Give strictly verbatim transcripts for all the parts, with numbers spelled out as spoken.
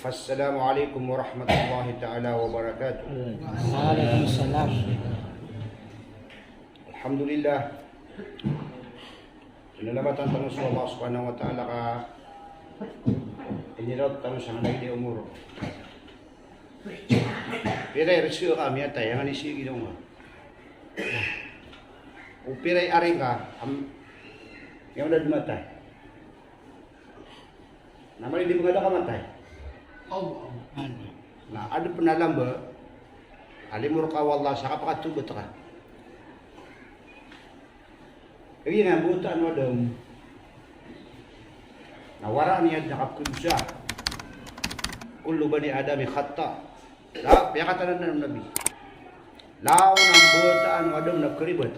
Assalamu alaikum warahmatullahi ta'ala wabarakatuh. Waalaikumsalam. Alhamdulillah. Pinalamatan tano so Allah subhanahu wa ta'ala ka inilawt tano sangkanan a umur. Pira i rizki ka miyatay, angkanan i sii ginawa. O pira i ari ka, am, aya on da di matay. Na mala i di manga da ka matay. Na adn pn a lamba a limo rka o Allah sa kapakatawbat ka. Kagiya na mbawataan o Adam na waraan iyan na kapkhadosa. Kullu bani Adami khata'. Lawan, piyakatanan o Nabi, lawan a mbawataan o Adam na pkharibat.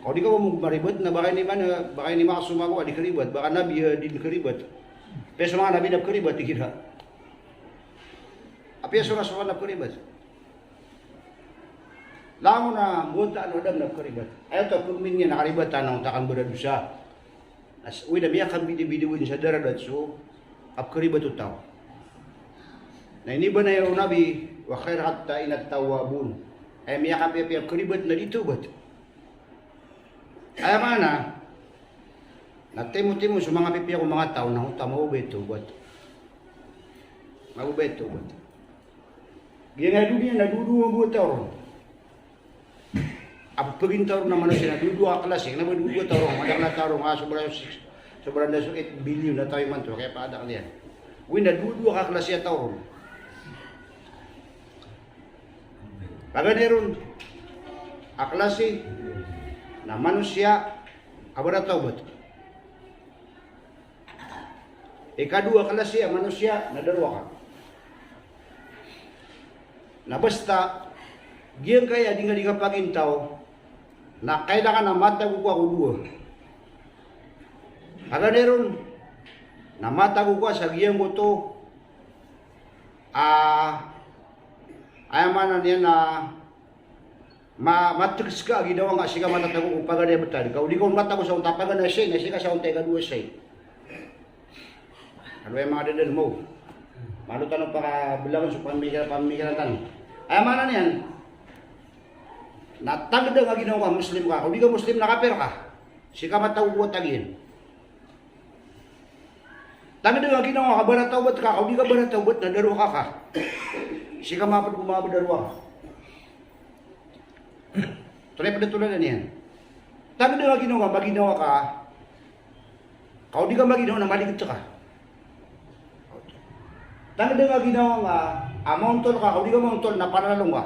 Kaw di ka mambo maribat na ba ka ini man, ba ka ini maksum ako a di kharibat, ba ka nabi a di kharibat. Pes manga nabi na pkharibat, igira. Apiya so Rasulullah na pkharibat. Langon a mbawataan o Adam na pkharibat. Aya oto a pagmin iyan na karibatan na onta ka mbaradosa. Na s-, oway, na miyakambidabida oway sa daradat so kapkharibat o taw. Na inibanay o Nabi, wa khairut ta'in at-tawwabun. Aya miyakapiyapiya a pkharibat na di tawbat. Aya maana na timotimo so manga pipiya ko manga taw na onta mababaya i tawbat. Mababaya i tawbat. Giyangkai a doniya na dowa-dowa a mbawataan ron. A pagin taw ron a manosiya na dowa-dowa ka klasi, na ba dowa-dowa taw ron, madakl a taw ron, a sobra so six, sobra da so eight billion a taw imanto, kaya pa adakl iyan. Oway, na dowa-dowa ka klasi a taw ron. Paganay ron a klasi na manosiya a baratawbat. Ikadowa a klasi a manosiya na darowaka. Na basta giyangkai a di ngka di kapagintaw na kailangan a matago ka ko dowa. Paganay ron na matago ka sa giyangkoto a, aya maana niyan na ma-, matgs ka a ginawa ngka sii ka matatago ko paganay a btad. Ka o di ka on matago sa onta a paganay a shayi, na sii ka sa onta ikadowa a shayi. Ado aya manga dadalmo. Malo tano pakabelangn so pamikir-, pamikiran tano. Aya maana niyan na tagda a ginawa ngka, Muslim ka. Ka o di ka Muslim na kapir ka. Sii ka matago ko watag iyan. Tagda a ginawa ngka, baratawbat ka, ka o di ka baratawbat na darowaka ka. Sii ka mapd ko mapd a darowaka. Tolad, pd a tolad iyan. Tagda a ginawa ngka, maginawa ka, ka o di ka maginawa na maligd ka. Tagda a ginawa ngka, a maontol ka, ka o di ka maontol na palalong ka.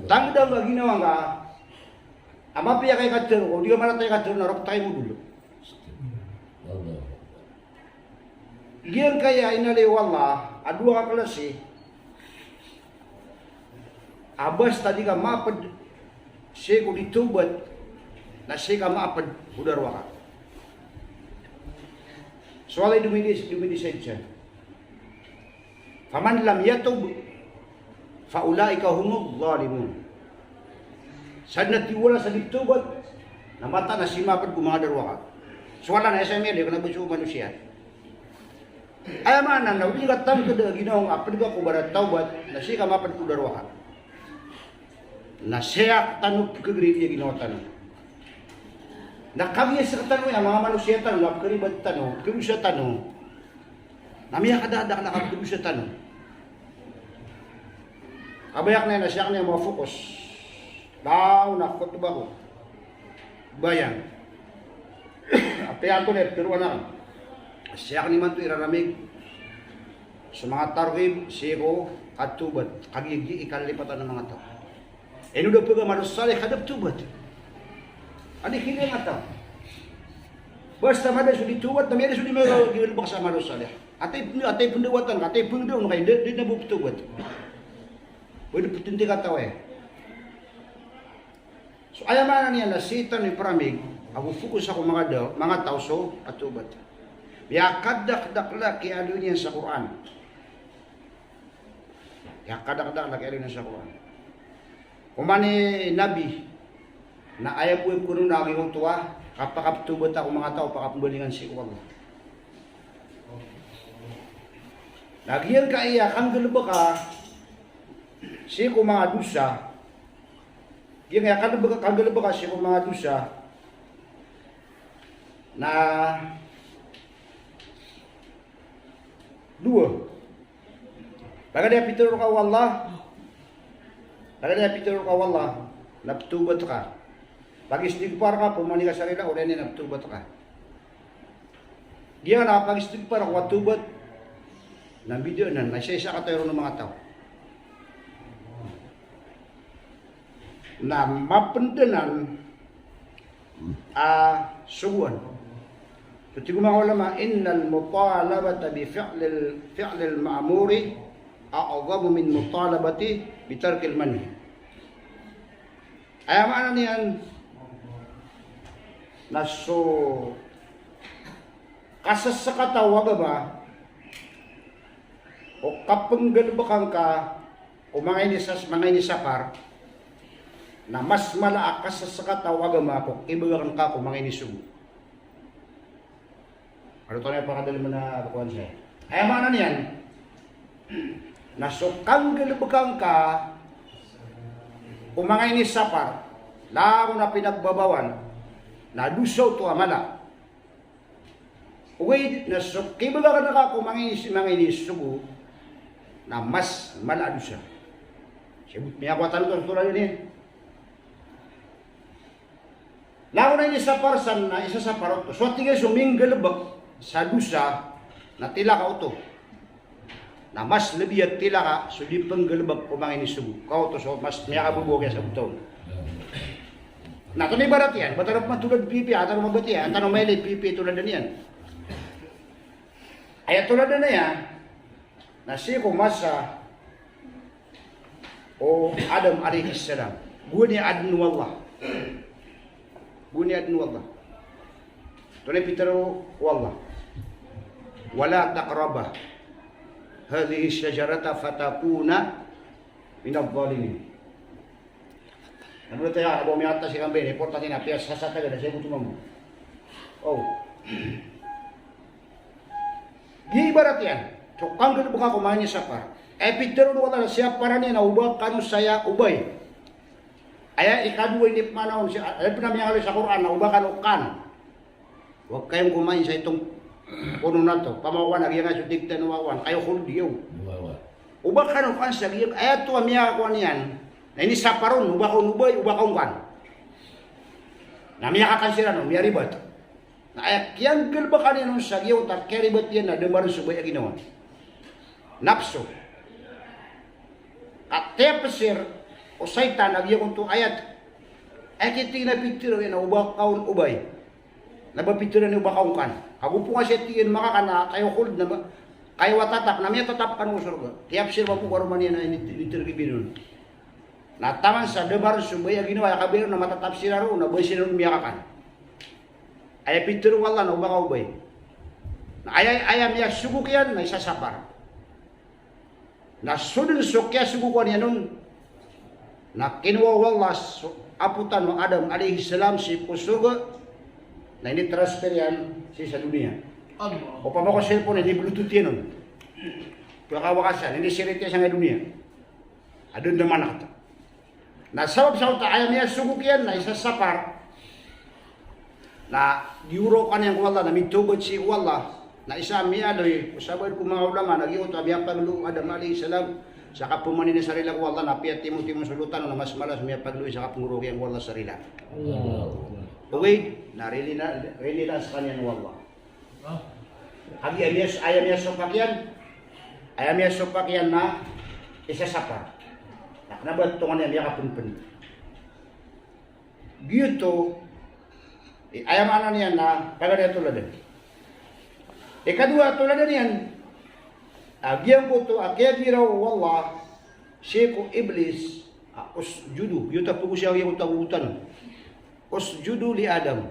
Tagda a ginawa ngka, a mapiya ka i katharo, o di ka marata i katharo na roo ptay mo dolo. Giyangkaya inaloy o Allah a dowa ka klasi a basta di ka mapd sii ko di tawbat, na sii ka mapd ko darowaka. So Allah i domi-, domi-decide sa Faman lam yatub fa ulaika humuz zalimun. Sa dn a tiwala sa di tawbat, na mataan a sii mapd ko manga darowaka. So Allah na S M L, kna ba so manosiya. Aya maana na o di ka tangkd a ginawa ngka a pd ka ko baratawbat, na sii ka mapd ko darowaka. Na sii rktano pkhagri a ginawa tano. Na kagiya sktano a manga manosiya tano, na pkharibat tano, pkhadosa tano. Na miyakadakdakl a kapkhadosa tano. Kabaya akn iyan na sii akn iyan mafokus. Langon a khotba ko. Bayan. Apiya antonaa i ptharoon akn. Sii akn imanto iraramig so manga targhib sii ko katawbat. Kagiya giya i kalipatan o manga taw. Ino da pagamalos salih ka da ptawbat. Anda i khilay angka taw. Basta mada so di tawbat, na miyada so di ma-, di mabaksa amalos salih. Atay pn-, atay pndawatan ka, atay pngdaon ka, di, di na bo ptawbat. Ba di ptindi ka taw, eh. So aya maana niyan na sii tano iparamig ago fokus ako manga daw, manga taw so katawbat. Miyakadakdakl a kiyaaloy niyan sa Qur'an. Aya kadakdakl a kiyaaloy niyan sa Qur'an. Oman i Nabi na aya bo i kono na giyoto a kapakaptawbat ako manga taw, pakapmbalingan sii ko Allah. Na giyangkaya kanggalebeka sii ko manga dosa, giyangkaya kanggalebeka, kanggalebeka sii ko manga dosa na dowa. Paganay a pitharo rka o Allah, paganay a pitharo rka o Allah na pthawbat ka. Pagistigfar ka, pmani ka sa rila, oriyan iyan na pthawbat ka. Giyangkanan a pagistigfar ko a thawbat na mbida anan, na isa-isa katawi ron o manga taw. Na mapnd anan a sogoan. So tig o manga ulama, "Innal mutalabata bi fi'lil, fi'lil ma'muri a'zamu min mutalabati bi tarkil manhi." Aya maana niyan na so kasasakata o agama o kapnggalbka ngka ko manga inisas-, manga inisapar, na mas mala a kasasakata o agama ko kibagak ngka ko manga inisogo. Ado tano aya pakadalm na kowan saya. Aya maana niyan na so kanggalbka ngka ko manga inisapar, langon a pinagbabawan, na dosa oto a mala. Ogaid na so kibagak ngka ko manga inis-, manga inisogo na mas mala a dosa. Sii bo miyakowa tano oto so tolad iyan. Langon a inisapar san na isasapar oto. So tig iyan so minggalbk sa dosa na tilaka oto. Na mas lbi a tilaka so di pnggalbk ko manga inisogo. Ka oto so mas miyakabobo a kiyasabot on. Na antonaa i ibarat iyan, ba tano matolad pipiya, tano mabatiya, tano mailay pipiya i toladan iyan. Aya toladan iyan na sii ko masa o Adam alayhis salam. Gowani a adn o Allah. Gowani a adn o Allah. Antonaa i pitharo o Allah? "Wala taqraba hadhihi shajarata fatakuna minadh dhalimin." Ano na taya, abo miyata si kambe ni porta tina piya sasata gada sa ibuto mambo. Oh. Giya ibarat iyan so kanggalbka ko manga inisapar. Aya pitharo o Allah na siyaparan iyan na oba kano saya obay. Aya ikadowa i pmaana on, aya pn a miyangaloy sa Qur'an na oba kano kan. Wag kayong kumain sa itong puno na to. Pamawakan a giyangkai so tig tano wawan. Kayo khuld iyo. Wawan. Oba kano kan sa giyang, aya oto a miyakowa niyan. Na inisapar on, oba kano obay, oba kano kan. Na miyakakan siran on, miyaribat. Na aya kiyanggalbka niyan on sa giyoto a kiyaribat iyan na da marn so baya a ginawa. Nafsu. Ka tiyapsir o shaytan a giyoto a ayat. Aya kitig na pitharo iyan na oba kano obay. Na ba pitharo iyan oba kano kan. Ago pn ka siya tig iyan makakan na kayo khuld na ba, kayo a tatap, na miyatatap kano ko sorga. Tiyapsir mambo ko karoma niyan a ini, ini tergibin on. Na taman sa da marn so baya a ginawa, aya kabaya ron na matatap siran ron, na ba siran ron miyakakan. Aya pitharo o Allah na oba kano obay. Na aya, aya miyasogok iyan na isasapar. Na so dn so kiyasogok iyan on, na kinowa o Allah so apo tano a Adam alayhis salam sii ko sorga, na ini-transfer iyan sii sa doniya. Allah. Opama ko cellphone, ini-Bluetooth iyan on. Piyakawakasan, ini-share iyan sangkai doniya. Adn a maana kata. Na sabap sa oto a aya miyasogok iyan na isasapar. Na giyoraokan iyan ko Allah, na mitawbat sii ko Allah. Na isa a miyaaloy o sabaad ko manga ulama na giyoto a miyapaglo o Adam alayhis salam sa kapmani niyan sa rila ko Allah, na piyatimotimo so lotan on na mas mala so miyapaglo iyan sa kapnggorok iyan ko Allah sa rila. Allahu Akbar. Ogaid na rili na, rili na skaniyan o Allah. Agi, aya miyas-, aya miyasopak iyan, aya miyasopak iyan na isasapar. Na kna ba tonganay a miyakapnpn. Giyoto i aya maana niyan na paganay a toladan. Ikadowa a toladan iyan, a giyangkoto a kiyagiraw o Allah sii ko Iblis a usjudu. Giyoto a pagosay a giyangkoto a gogotan. Usjudu li Adam.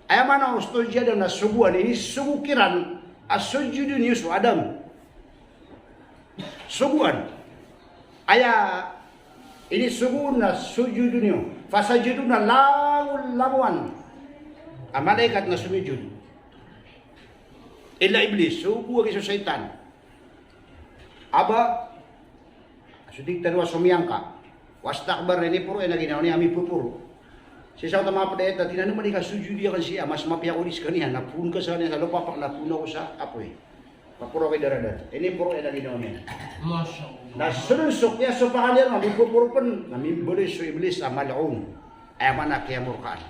Aya maana o usjudu li Adam na sogoan, inisogok iran a sojudon iyo so Adam. Sogoan. Aya inisogo on na sojudon iyo. Fasajadu, na langolangowan a malaikat na somijud. Illa Iblis, so bo a giya so shaytan. Aba, so di tano a somiyangka. Wastakbar, iniporo iyan a ginawa niyan a mipoporo. Sii sa oto a manga pd a ayat a tig iyan a ino man i kasojodi akn sii, mas mapiya ko di skaniyan, na poon ka skaniyan sa lopa, na poon ako sa apoy. Paporo ako i daradar. Iniporo iyan a ginawa niyan. Masha Allah. Na so dn so kiyasopakan iyan a mipoporo pn, na mimbalos so Iblis a mal'oon. Aya maana kiyamorkaan.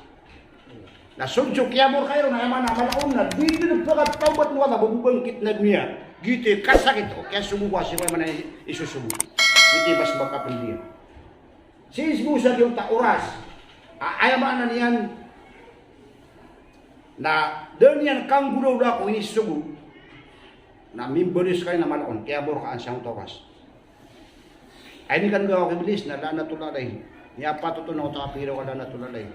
Na so dn so kiyamorkaan iron, aya maana mal'oon, na di dn pkatawbat o Allah ba bo bangkit na doniya. Giyoto i kasakit o kiyasogo ko a sii ko aya maana i sosogo. Giyoto i mas makapndiya. Sii bo sa giyangkoto a oras. A, aya maana niyan na da niyan kanggolawla ko inisogo. Na mimbalos skaniyan a mal'oon, kiyamorkaan sangkoto a oras. Aya inikan'ga o Iblis na la'natullah alayh. Miyapatot on a oto a pagiraw ka la'natullah alayh.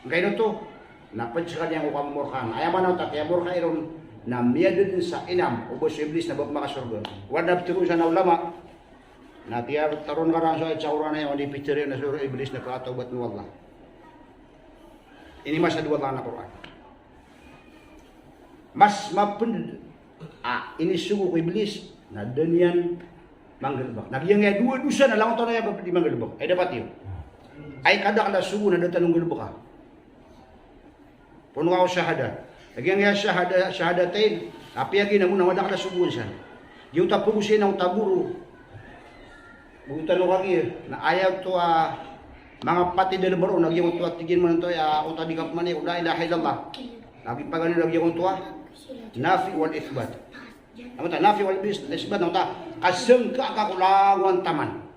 Angkaino oto, na pd skaniyan ko kamorkaan. Aya maana oto a kiyamorkaan iron, na miyada dn sa inam o ba so Iblis na ba pmakasorga. Wada ptharoon sa na ulama. Na tiyaroon ka ran so ayat sa Qur'an a aya odi pitharo iyan a so Iblis na pkatawbat o Allah. Inimasa o Allah na Qur'an. Mas mapnd a inisogo ko Iblis na da niyan manggalbk. Na giyangkaya dowa dosa na langon tano aya ba di manggalbk. Ay dapat iyo. Ay kadakl a sogo na da tano nggalbka. Poon ka o shahada. Lagid angkaya shahada, shahadatayn. Apiya giya na mona madakl a sogoon san. Giyoto a pagosay na oto a boro. Boro tano kagiya. Na aya oto a manga patid a lbaro na giyoto a tig iyan man oto a oto a di kapamaniya ko la ilaha illallah. Na gipaganay na giyoto a nafi wal ithbat. Aya maana nafi wal bis-, ithbat na oto a kasangka ka ko langowan taman.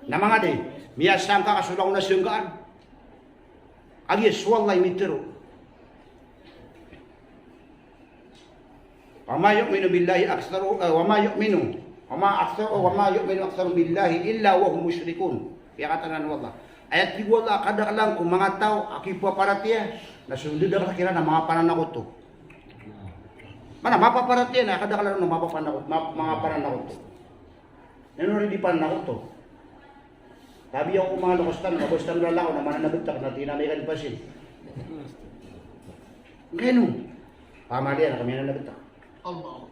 Na manga di, miyasangka ka so langon a sangkaan. Agiya so Allah i mitharo. Wa ma yu'minu billahi aktharu, eh, wa ma yu'minu, wa ma aktharu, wa ma yu'minu aktharuhum billahi illa wa hum mushrikun. Aya katawan o Allah. Aya tig o Allah a kadaklan ko manga taw a kipaparatiyaya na so ndadakl kiran na manga pananakoto. Maana mapaparatiyaya na kadaklan o mapapanako-, ma-, manga pananakoto. Na ino ri di pananakoto. Tabiya ko manga loks tano, na basta lalakaw na mananabtk na tinamay ka di pasin. Angkaino? Pamaliya na kami nanabtk. Allah.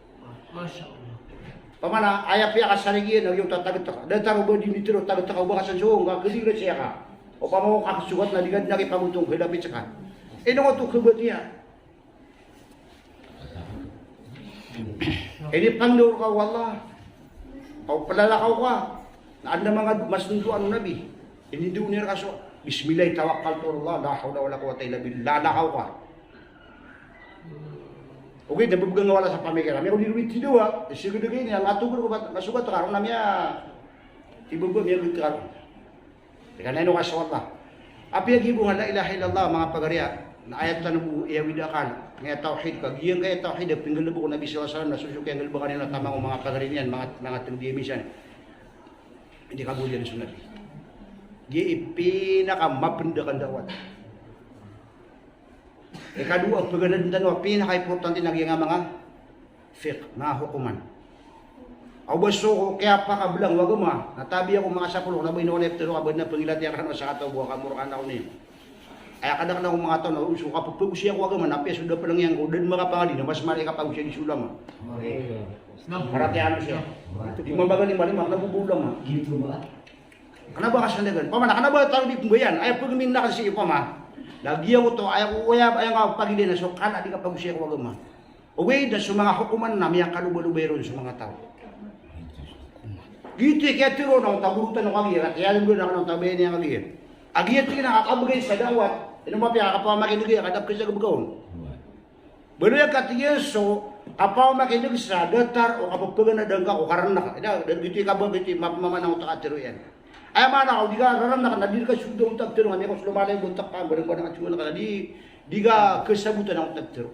Masha Allah. Pamana, aya piyakasarigiyan, na giyoto a tagtk. Datar o ba di nitiro tagtk, o ba ka san so, nga kdi ra siya ka. Opama o kasogat na di ka dn aki pagotong, kdapit ska. Ino oto khabatiya. Inipangndao rka o Allah. Aw plalakaw ka. Na adn a manga mas nonto o Nabi. Inindao niyan rka so, "Bismillahi tawakkaltu ala Allah, la hawla wala quwwata illa billah." Lalakaw ka. Ogaid na bbgan a wala sa pamikiran. Miyaw di rumi tidawa. Isigdg ini, ang atogr ko bat, masogat ka ron na miya. Tibaba miyagat ka ron. Tig ka na ino ka so Allah. Apiya giya bo nga la ilaha illallah, manga pagari a, na aya tano bo iyawid a akal, nga aya tawhid ka, giyangkaya tawhid a pinggalbk o Nabi sallallahu alaihi wasallam, na so so kiyanggalbkan iyan a taman o manga pagari niyan, manga, manga tngd iyan misan. Di kaboliyan so Nabi. Giya i pinakamapnd a kandawat. Ikadowa, paganadan tano a pinakaimportante na giya nga manga fiqh, manga hokoman. Aw ba so kiyapakablang o agama, na tabiya ko manga sapolo, na ba ino ka na iptharo ka ba na pangilatiya rkano sa kataw bo a kamorkaan ako niyan. Aya kadaklan ko manga taw na so kapagosaya ko agama, na apiya so da pn iyan ko da dn makapangadi, na mas mala i kapagosaya di so ulama. Paratiyayaan siya. Di mambagal i malima, kna bo ba ulama. Kna ba kasandagan. Pamana, kna ba taro di pmbayan. Aya pagminna ka sii pama. Na giya oto, aya ko, aya, aya nga pagilay na so kala di kapagosaya ko agama. Ogaid na so manga hokoman na miyakalobalobay ron so manga taw. Giyoto i kiyatharo na o tagorotan o kagiya, kiyatharo na o tabayan iyan kagiya. A giya tig iyan a kabgay sa dawat. Ino mapiya kapamakin'g iyan, kadap ka sa kabgaon. Baloy a katig iyan so kapamakin'g sa datar o kapagpaganad angka ko karna. Ina, da giyoto i kaba, giyoto i map-, mapamana o takatharo iyan. Aya maana ka, o di ka rarana ka na di ka sogda o tagtero, nga miyakos lomalay bo tagtero, barang-barang a tiwala ka na di, di ka kasabotan o tagtero.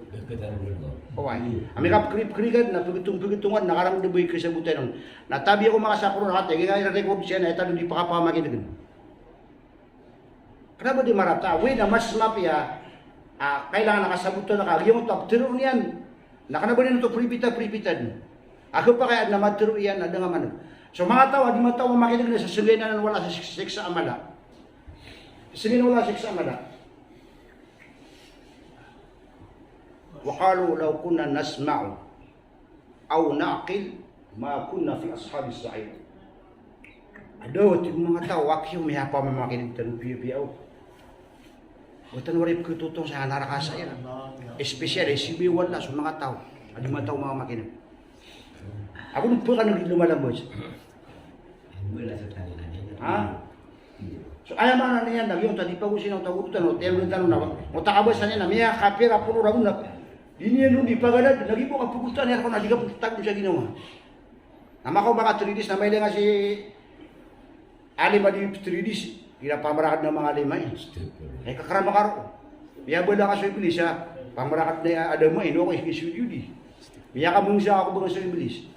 Oway. Ami ka pkri-, pkrigan na pagitong-, pagitongan na karamd bo i kasabotan on. Na tabiya ko manga saporo na kataya, giya i record siya na aya tano di pakapamakin'gan. Kna ba di marata, oway na mas mapiya, ah, kailangan a kasabotan ka, giyangkoto a ptero niyan. Na kna ba niyan oto pripita-pripitan. A khapakay a adn a matero iyan a da nga man'g. So manga taw a di mataw a mamakin'g na sasnggayn anan o Allah sa sik-, siksa a mala. Sasnggayn o Allah sa siksa a mala. Wa qalu law kunna nasma'u aw na'qil ma kunna fi ashabis sa'ir. Adaw, tig o manga taw, a kiyo miyapamamakineg tano piyapiya o. Ba tano wari pkhatotong sa naraka sa'ir. Especially, sibi wala so manga taw a di matao mamamakineg. Ago no pkhaneg i lomalambas. Ha? So, aya maana niyan na giyoto a di pagosay na o tagorotan o tiyawdan tano na, o takabasa niyan na miyakapira polo ragon na di niyan on di paganad, lagid o kapagorotan iyan rka na di ka ptagom sa ginawa. Na makaoma ka three days na mailay nga si alim a di three days, igira pamarakad na manga alim ai. Ay, kakarama ka ron. Miyabala ka so Iblis a pamarakad na Adam ai, no, ako i sujudi. Miyakamangsa ako ba nga so Iblis.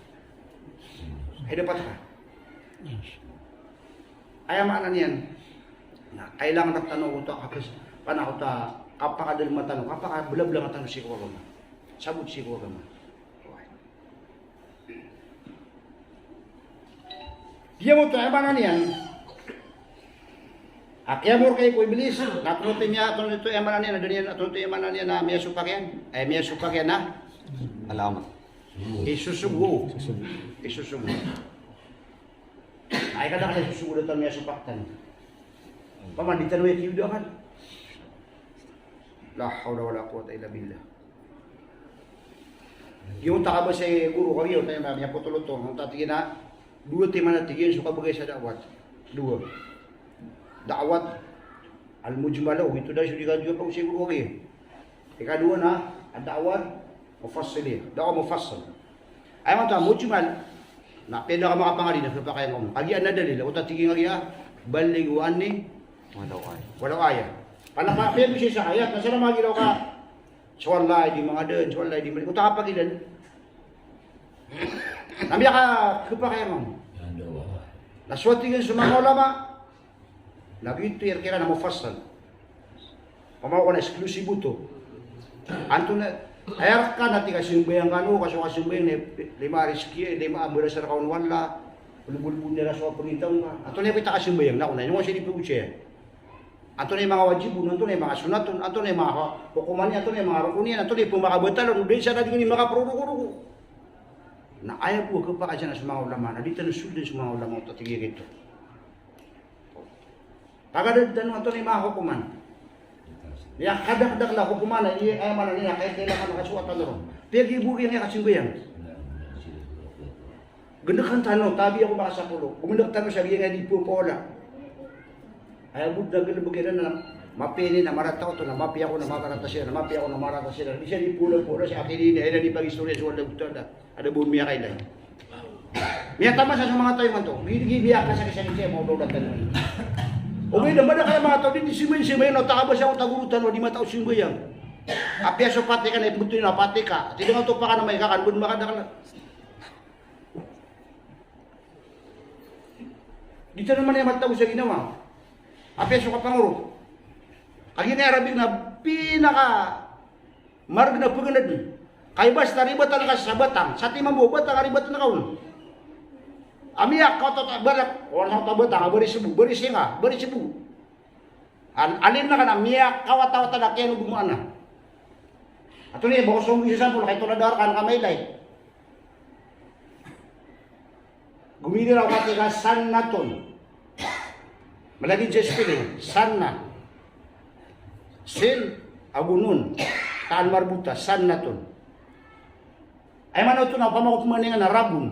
Ay, dapat ka. Aya maana niyan na kailangan tano oto a kapas, pana oto a kapakadalma tano, kapakablablanga tano sii ko agama. Sabot sii ko agama. Giyoto, aya maana niyan a kiyamorka ko Iblis, na tonto miya, tonto aya maana niyan, na da niyan, tonto aya maana niyan na miyasopak iyan, ay, miyasopak iyan na alamat. Isosogo. Isosogo. Ay, kada ka isosogo, da tano miyasopak tano. Paman, di tano iya kiyodakan. La hawla wala quwwata illa billah. Giyoto a kabasa i goro ko, giyoto a miyapotol oto, antaa tig iyan a dowa timan a tig iyan so kabagay sa da'wat. Dowa. Da'wat al-mujmala, o, ito da so di ka, di ka pagosay goro ko. Ikadowa na ad-da'wat mufassila, da'wat mufassal. Aya maana oto a mujmal, na pd a ka makapangadn a khapakay ngka on. Kagiya na dalil, oto a tig iyan kagiya, ballighu anni walaw ayah. Walaw ayah. Pana ka, pd a bisa sa ayat, na salama giraw ka so Allah i di mangadn, so Allah i di mangadn. Oto a kapagilan. Na miyakakhapakay ngka on. Na so tig iyan so manga ulama, na giyoto i iran kiran a mufassal. Pamaw ko na exclusive oto. Antonaa, aya rka na tig a kasambayang kano, ka so kasambayang na lima a rizki, lima a marasa rka on o Allah, bolbolbon iyan so kapangitaw ngka. Antonaa i pita kasambayang, na ko na, ino ko siya di pagosaya. Antonaa i manga wajib on, antonaa i manga sunnat on, antonaa i manga hokoman iyan, antonaa i manga rokon iyan, antonaa i pmakabatal on, o di sa na di ngka di makaprorokoroko. Na aya bo a khapakay sa manga ulama, na di tano soldn so manga ulama oto a tig iyan giyoto. Pagadad tano antonaa i manga hokoman. Aya kadakdakl a hokoman na, aya maana niyan na kailangan a kasowa tano ron. Piyagibo iyan a kasambayang. Gnkan tano, tabi ako makasapolo. Gomndk tano sa giyangkaya di pphawala. Aya bo dn a galbk iran na mapiya ini na marata oto, na mapiya ako na marata siran, na mapiya ako na marata siran. Di siran di pphawala-phawala sa akin ini, aya di pag-istorya so Allahu Ta'ala. Ada bo miyakailay. Miyatamasa so manga taw imanto. Gii, gii, miyakasakit-sakit saya, mawdawdatan. Ogaid na madakl a manga taw, di, di simbayang, simbayang, na takabasa o tagorotan, o di matao simbayang. Apiya so patika na ipmbtowi na patika. Tig iyan oto pakan a maikakan, bo dn makadakl. Di tano man iya matatago sa ginawa. Apiya so kapangorok. Kagiya na Arabic na pinaka margn a pganadn. Kay basta ribatan ka sa batang, satiman bo batang a ribatan ka on. Amiya ka oto ta barak, owar sa oto batang a bari sbo, bari singa, bari sbo. An, alin na ka na miyakawatawata na kiyanogomaan na. Antonaa i ba ko song isa sampol, kay tolad a rka na ka mailay. Gomigiraw ka tig a sannatun. Malagid sa spelling, sanna. Sin ago nun. Taan marbota, sannatun. Aya maana oto na opama ko pmaningan a ragon.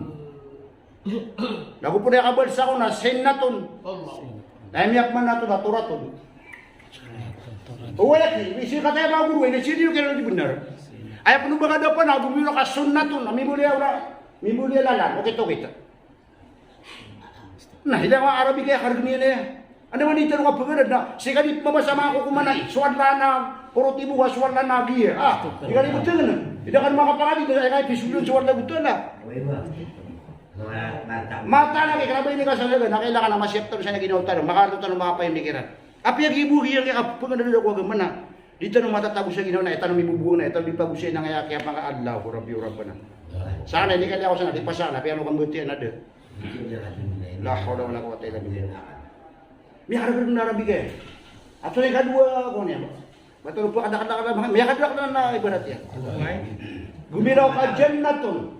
Na go pn aya kabasa ko na sinnatun. Na aya miyakman oto na turatun. Oway aki, sii kataya manga goro, aya na sii niyo kiran di bnar. Aya pn o ba ka da pn a gomiyolo ka sunnatun, a mimoliya o na, mimoliya lalan, okit-okit. Na ilay a Arabic aya kargn iyan aya. Anda man di tano kapganad na, sii ka di pmamasa manga kokoman na, so Allah na korot ibo ka, so Allah na giya. Ah, di ka di btngn. Di ka di makapangadn, aya ka ipisolon so Allah Ta'ala. Mata na kay kna ba ini ka sa laga, na kailangan na masiyap tano sa ginawa tano, makaarto tano, makapayamikiran. Apiya giya bo giya kapganad ko agama na. Di tano matatago sa ginawa na, aya tano mibobowang na, aya tano di pagosay na ngaya kiyapanga Allahu Rabbi wa Rabbana. Sana, di kaliyaw sana, di pasa na, piya ano kambatiya na da. La hawla wala quwwata illa billah. Miyakaragrag na Arabic aya. Antonaa i kadowa ko niyan. Bato pa kadakadakada, miyakadakada na ibarat iyan. Gomiraw ka jannatun.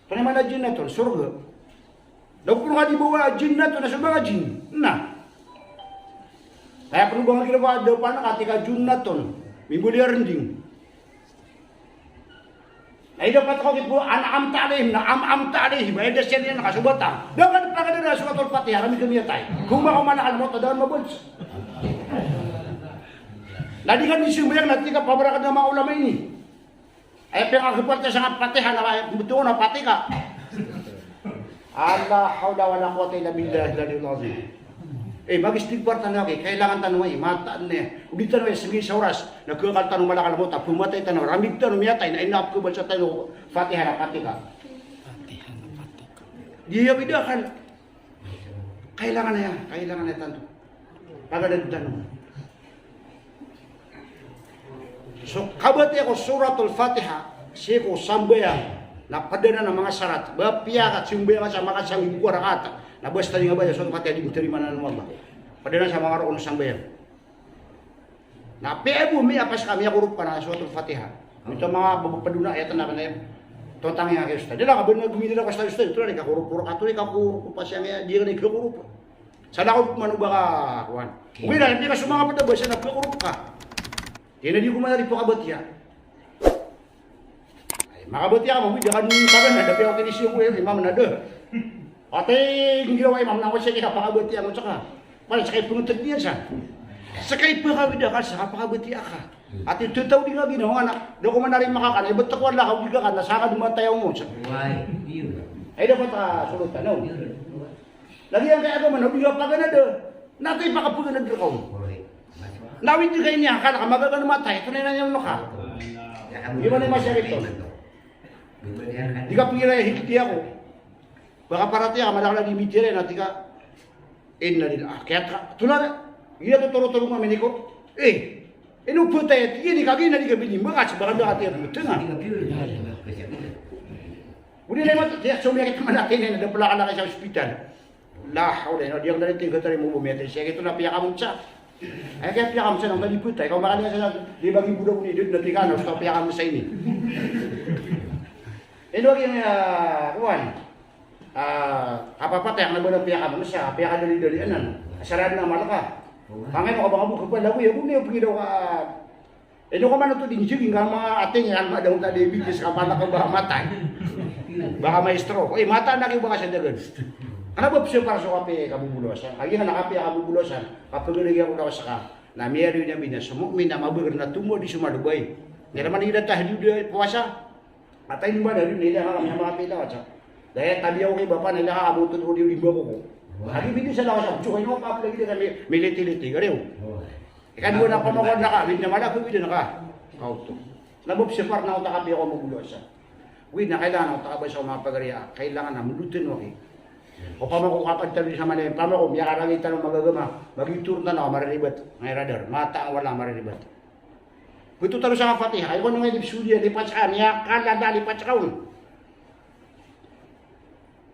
Tonaa i maana a jannatun? Sorga. Daw pn ka di bawa a jannatun, na so ba ka jinn. Na. Kaya pn ba nga kira ba da pn ka tig ka jannatun. Mimbali a rnding. Na ida pat ko kit bo an'amta alaihim, na am'amta alaihim, ida siyan iyan ka so batang. Da ka di paganada a Suratul Fatiha, rami ka miyatay. Koma ko malakal mawt, da ka mabals. Na di ka di sambayang na tig ka pamarakad na manga ulama ini. Aya piyakakapal ta sa nga Fatiha na, aya, beto na Fatiha. La hawla wala quwwata illa billahil aliyyil azim. Eh, mag-istighfar tano aki, kailangan tano ay, mataan na, o di tano ay, sigi sa oras, na kakal tano malakal mawt, a pmatay tano, ramig tano miyatay, na inapkabal sa tano, Fatiha na Fatiha. Di iya bida kan. Kailangan aya, kailangan aya tanto. Paganad tano. So kabatiya ko Suratul Fatiha, sii ko sambayang, na pd anan a manga sarat. Ba piyakasambayang sa makasangibo a rakaat, na basta di nga baya Suratul Fatiha di mtarimaan o Allah. Pd anan sa manga rokon o sambayang. Na apiya bo miyapas ka, miyakorop ka na Suratul Fatiha. Mito manga babapado na ayat na kna. Totang iyan ki ustad. Di la ka ba na gomiraw ka sa ustad, ito na di kakorop, korop, ato di kakorop, pas iyan di ka di kakorop. Sa lakaw man o ba ka, kowan. Ogaid na, di ka so manga pd a basa na pkorop ka. Di na di ko man di pakabatiya. Ay, makabatiya ka, mawid ka, kan tagan na, da piya ko kinisiyong ko, imam na da. Atay, girawa imam na ko siya, di ka pakabatiya mo saka. Pala, saka ipngtd niyan sa. Saka ipakawid ka, saka pakabatiya ka. Atay, tataw di nga ginawa na. Da ko man ari makakan, ibt ko ala ka, wid ka kan, na saka dumatay mo sa. Why? Iyo. Ay, dapat, ah, sulutan, no? Iyo. Lagid iyan kay agama na o di ka paganad, na atay pakapaganad rka on. Na wid ka ini akal ka magaga na matay, tonaa i aya on ka. Di ba na masakit on? Di ka pira hikti ako. Baka parati ako, madakl a di mitira na tig ka, inna lillahi. Kaya ka, tonaa, iya to toro-toro nga miniko. Eh, ino ptay, iya di ka gina di ka bini, baka sa baka baka tiya ptay nga. Odi na imat, tiya so miyakit man natin, eh, na da pala ka na sa ospital. La hawla, ino, di ako na rin tingkatari mo bumiyatay. Siya kito na piyakamsa. Ay, kaya piyakamsa, nang tadi putay. Ikaw makaliya sa, di bagi budak ni, di na tika, na, sa piyakamsa ini. Ino, lagi niya, kuwan. Ah, kapapatay, ang nabala piyakamsa, piyakadali-dali, anan. Sarado na malaka. Pangay mo ka baka buka pa, lagu, ya, bumi, ya, pagiraw ka. Ino ka man oto di njiging ka manga ating iyan, madang ta di bigis ka mata ka baka matay. Baka ma-stroke. Oy, mataan aki baka sa dagan. Kna ba psiya para so kapiya kabubulasan. Agi nga na kapiya kabubulasan. Kapagari ako na ka saka. Na miyari niyan bina so mu'min na mabagr na tumbo di so malobay. Niyan man ida tahajjud, puwasa. Atay ni ba na rin, nila ka kami na makapiya ka sa. Daya tabi ako kay bapa, nila ka abutod ko di rimba ko ko. Agi bidi sa lawas ako, tsukay na kapapalagi na kami, militi-liti, gariw. Ikadowa na pamako na ka, wid na mala ko, wid na ka. Kaoto. Na bo psipar na otak a piya ko mabulasan. Wid na kailangan otak a ba sa mapagariya, kailangan na mulutin waki. O pamako kapagtabi sa mali, pamako, miyakaragi tano magagama, magitur tano, mariribat, ngay radar, mata ang wala mariribat. Beto tano sa Fatiha, ay ko nung ay di psudiya, di patsa, miyakalada, di patsa kaon.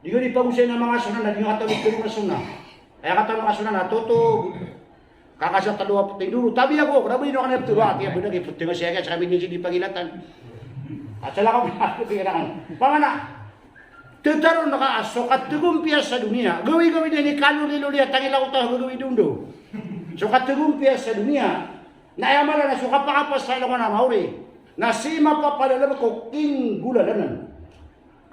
Di ka di pagosay na manga sunan na di nga katawid ka manga sunan. Ay, katawid ka sunan na toto. Kakasa talo a putay duro. Tabi ako, kena ba ino ka na putay ba? Kaya benar, kaya putay nga siya, kaya sa kami niya di pagilatan. At sa lakap na ako, kaya na. Pangana, tetaron na ka, so kategumpiya sa duniya. Gawi-gawi na ini kaluli-luli at tangila ko tayo gawi dundo. So kategumpiya sa duniya. Na aya mala na so kapakapas sa langon a maori. Na si mapapadalem ko kinggolalanan.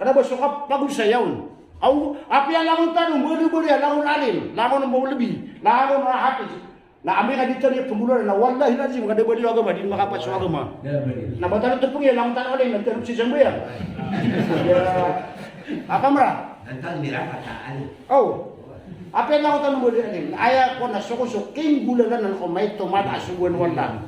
Kena ba so kapagosay on. Aw, apiya langon tano, bali-bali, langon alim, langon mawlebi, langon hafiz. Na amay ka di tano iya penggolalan, na wallahil azim, ka da bali o agama, di makapas o agama. Na ba tano tepeng iya langon tano alim, na tano si sambayang. Ya, apa mera? Aw. Apiya langon tano bali alim. Aya ko na so ko so kinggolalanan ko maito mala a sogoan o Allah.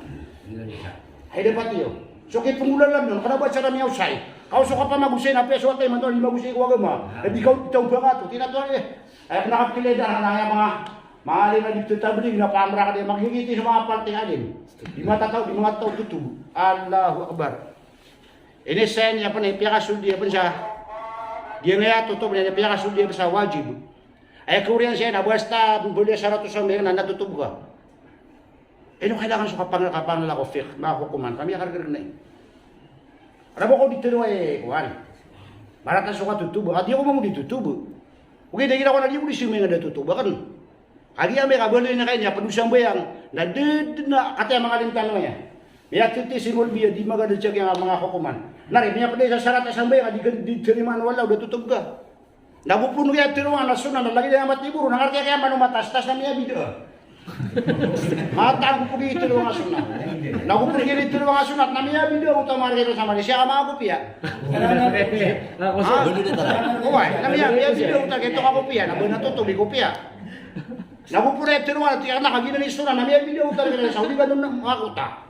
Hay dapat iyo. So kipenggolalan on, kena ba sa rami a osay. Kaw so kapamagosay na apiya so atay man to, di magosay ko agama. Na di kaw, di taw bangato, tinatwa, eh. Ay, kena kapilay da, na aya manga, manga alim a di tatablig, na pamra ka di, maghigiti so manga palti alim. Di matataw, di manga taw tutubo. Allahu Akbar. Ini sen, iya pen, piyakasoldi, iya pen sa. Di nga iya tutubo, iya piyakasoldi, iya pen sa wajib. Ay, koriyan sen, na basta, boleh saratos a miyang, na natutubo ka. Ino kailangan so kapang-, kapangalala ko fiqh, manga hokoman, kami akargargnay. Rabo ko di tero ay, kuwan. Marata so katotob, ka di ako mambo di totob. Okay, da gira ko na di ko di siyo manga da totob, akan. Kagiya amay ka baloy na kaya niya, pd o sambayang, na ded na kataya manga lintano niya. Miyatiti si Molbi a di maganda siya kaya manga hokoman. Na ri, miyapd sa sarat a sambayang, di ka, di tarimaan o Allah, o da totob ka. Na go pn kaya tero a na sunnah na lagid iyan a matiboro, na karati kaya mano matas, tas na miyabida. Mataan ko pn kaya tero a sunnah. Na go pn kaya tero a sunnah, na miyabida o tamar kaya sa Malaysia, ama ko piya. Ah, oway, na miya, miyabida o tamar kaya ko piya, na ba na totob ko piya. Na go pn kaya tero a, tiyak na kagiya na sunnah, na miyabida o tamar kaya sa Saudi, ba na makakota.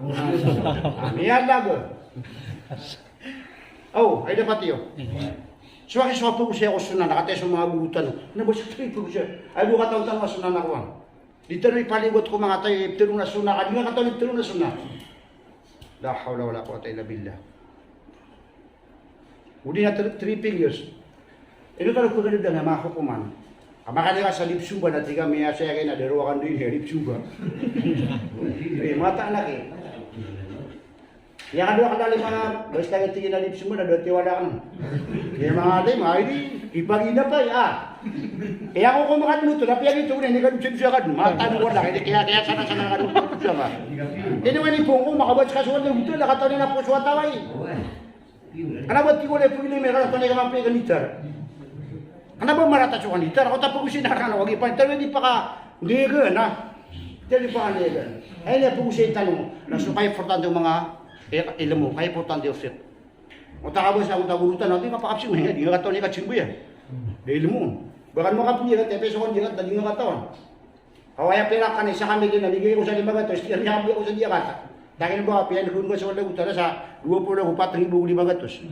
Miyalago. Aw, ay dapat iyo. So aki so pagosay ako sunnah, na kataya so manga goro tano. Na ba so pagosay. Ay, bo katawan tano a sunnah na kowan. Di tano ipaligot ko manga taw i ptero na sunnah, ka di nga katawan i ptero na sunnah. La hawla wala quwwata illa billah. Odi na three, three fingers. Ino tano paganda na manga hokoman. Ama ka di ka sa lipsumba na tig ami a saya kay na daro akan di ni lipsumba. Eh, mataan aki. Iya ka dowa ka lalim a, basta nga tig iyan a lipsumba na dowa tiwala ka. Iya manga alim, ay di, ipagina pa, ah. Iya ko ko makadmoto, na piyagito ko na, ini ka dowa siya ka dowa. Mataan ko na, ini kaya, kaya sana, sana ka dowa, dowa siya ka. Ini wani pongko, makabas ka suwat na guto, na kataw na po suwat away. Kna ba tig o lay pagilay mi, kna ba tig o lay pagilay mi, kna ba marata so kanitar, o ta pagosay na kna, wagi pa, tano di paka, di ka na. Tano di paka, di ka. Ay na pagosay tano, na so kay importante o manga, eh, ilmo, kay importante o fiqh. O ta kabasa, o ta goro tano, di ka pakapsi, di ka katawan, di ka tsimbo ya. Di ilmo. Bahkan makapsi, di ka, tepe so kan, di ka, di ka katawan. Aw, aya pira ka na isa ka milyon na bigay ko sa lima gatos, tiyan niyan bigay ko sa diya kata. Daging ba, piyan ko sa wala utara sa dowa polo ago pat ribo lima gatos.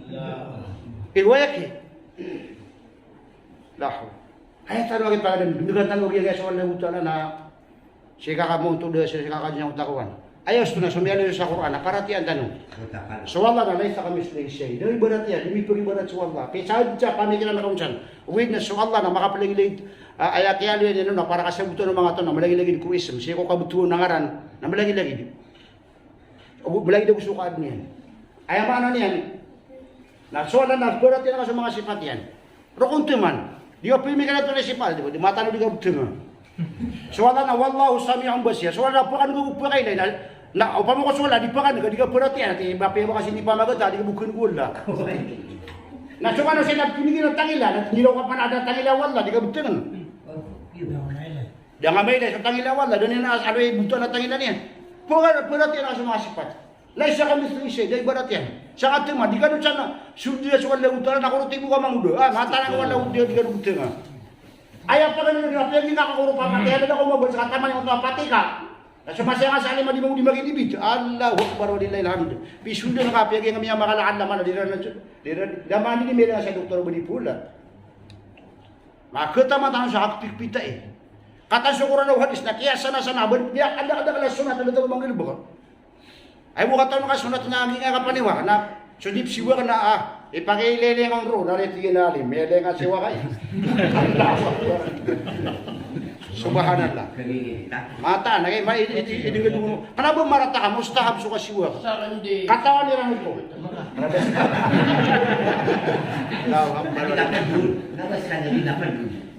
Iwaya ki. Lah. Aya tano agi pagdan, binigan tano agi sa wala utara na. Sii ka kamontod, sii ka kanyang utakowan. Aya osto na so miyaaloy sa Qur'an, na paratiyayaan tano. So Allah na laysa kamithlihi shay'. Da ibarat iyan, di mipagibarat so Allah. Pisa adn sa pamikiran ka on san. Oway na so Allah na makaplagilagid, ah, aya kiyaaloy niyan on na para kasabotan o manga taw na malagilagid ko ism. Sii ko kabtowan o ngaran na malagilagid. O, malagilagid ago so kaadn iyan. Aya maana niyan. Na so Allah na paratiyayaan ka so manga sipat iyan. Rokon teman. Di ka pemikiran oto na sipat, di ba? Di matano di ka bteng. So Allah na wallahu sami'un basir. So Allah na pakan ko pakailay na, na opama ko so Allah di pakan ka, di ka paratiyayaan, ati ba piya ba kasi di pamagata, di ka bukun ko Allah. Na so kano siya na pemikiran tangila, na tiniraw ka pa na ada tangila o Allah, di ka bteng. Da nga mailay so tangila o Allah, da niyan na aloy buta na tangila niyan. Pakan, paratiyayaan ka so manga sipat. Laysa kamithlihi shay', da ibarat iyan. Sa kateman, di kano san, so di so Allahu Ta'ala na koro tibo ka mangoda. Ah, mataan ko Allahu Ta'ala, di kano bteng. Aya pagan na piyagina ka koro pamatay, da ko mabasa ka taman ko patika. Na so masa nga sa alim a di mangoda, di maginibit. Allahu Akbar walillahil hamd. Pisold ka, piyagina ka miyamakalaan na mana di ran, di ran, da mani di mela sa doktor ba di pula. Makataman tano sa hakpikpita eh. Katan so Qur'an o hadis na kiyasana-sana, ba, biya anda, anda kala sunat, anda tano manggilbek. Ay, bo katawan ka sunat na agi nga kapaniwa, na so di psiwa ka na, ah, ipakileleng on ro, na leti na alim, meleng a siwa kay. Subhanallah. Mataan, na kay, ma, ini, ini, ini, ini, kna ba marata ka, mustahab so kasiwa. Katawan iran ito. Allahu Akbar.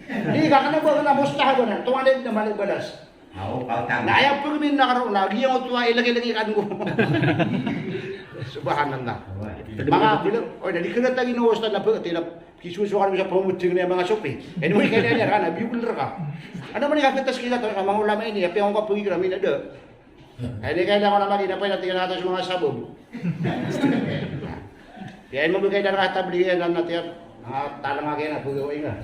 Di ka kna ba kna mustahab na, tonganay na mali balas. Na aya pagmin na karo na, giyangkoto a ilagilagi kan ko. Subhanallah. Manga pila, oy, na di kna tagi na ustad na pagati na kisusukan sa pamuteng na manga sopi. Anyway, kaya niyan, ana, biyukuler ka. Ano man ikapitas kita, manga ulama ini, apiya ko kapagikira, minada. Ay, di kailangan na magi na pay na tingnan natin sa mga sabog. Kaya mo bigay na nakatabli yan, na tiyan, ah, talang agi na, bugaw nga.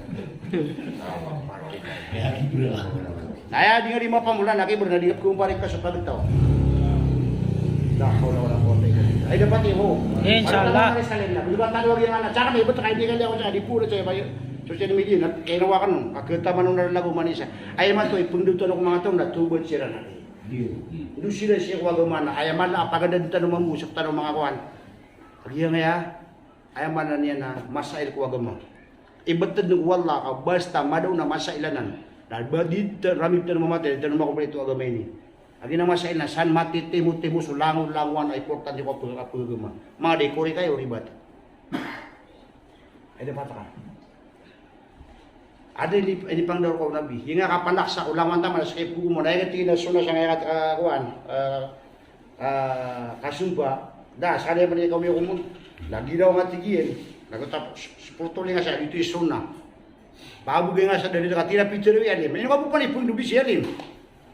Na aya, di nga di mapamula, na kibra na di ka kumpare ka sa pagtaw. La hawla wala quwwata illa billah. Ay, dapat iyo. Inshallah. Wala na, di ba, talo agi nga na, tsaka may iba tayo, di ka liyaw sa, di puro sa, social media, na, kaya nawakan, kakita man na lago manisa. Ay, man to, ipundot ano ko mga taw, na tubod sira na. Ino sira sii ko agama na, aya man a paganda di tano mambo, sktano manga kowan. Giyangkaya, aya maana niyan na masail ko agama. Ibt tano ko Allah ka basta madaw na masail anan. Na ba di ta-, rami tano mamatay, di tano makompleto agama ini. Lagid a masa iyan na san matitimo-timo so langolangowan a importante ko a pag-, a pagagama. Manga di ko ri kayo ribat. Ay da pataka. Ada ini, ini pangdawr ko Nabi. Inga ka panaksa ko langowan taman sa kay pugo mo na inga tig iyan a sunnah sa ngaya ka, ah, kuwan, ah, ah, kasumba. Da, sa kaya man ikaw miyakomon. Lagi daw nga tig iyan. Lagi tap, s-, s-, portoli nga sa dito i sunnah. Pabugay nga sa dalil ka tira picture wi alim. Ino ka po pala ipon do bi si alim.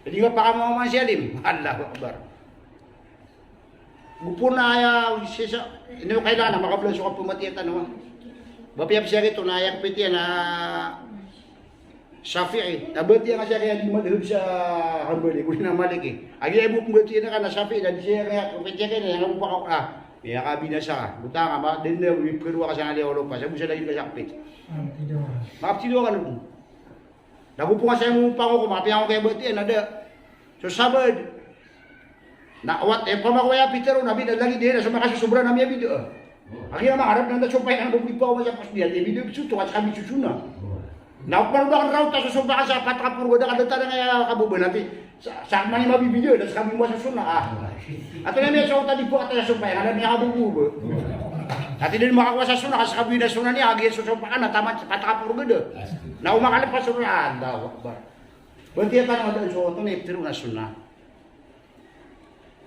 Jadi nga pakamaman si alim. Allahu Akbar. Gopon a aya, sisa, ino kailangan a makablan so kapamatiya tano, a. Ba piya psiyagit on a aya kapitiya na Shafi'i. Na batiya ka siya kaya di madhab sa Hanbali, ko di na Maliki. Agi aya bo pmbatiya na ka na Shafi'i, na di siya kaya kapitiya kaya na, aya nga bo paka, ah, miyakabinasa ka. Bota nga, ma, den na, wi, pkharoa ka sa ngali a olopa, sa bo sa lagid ka sa kapit. Maaptido ka no. Na gopon ka sa aya mo pangoko, mapiya ko kaya batiya na da. So sabad. Na wat, eh, pamako aya pitero na bida lagi di na so makasosobra na miyabida. Agi ama Arab na da so pay na bo di pa ko masa pas di ati bida so to, at kami susuna. Na paro da ka raw ta so so baka sa pat ka purgo da ka da ta da nga aya kaboba na ti. Sa, sa mani mabibida, da sa kami masa suna, ah. Ato na miya so ta di po ata so pay na da miyakaboba. Ati den makakowa sa suna, ka sa kami na suna niya, agi so so baka na taman pat ka purgo da. Na o makalepas so, Allahu Akbar. Batiya tano a da so, oto na iptero na suna.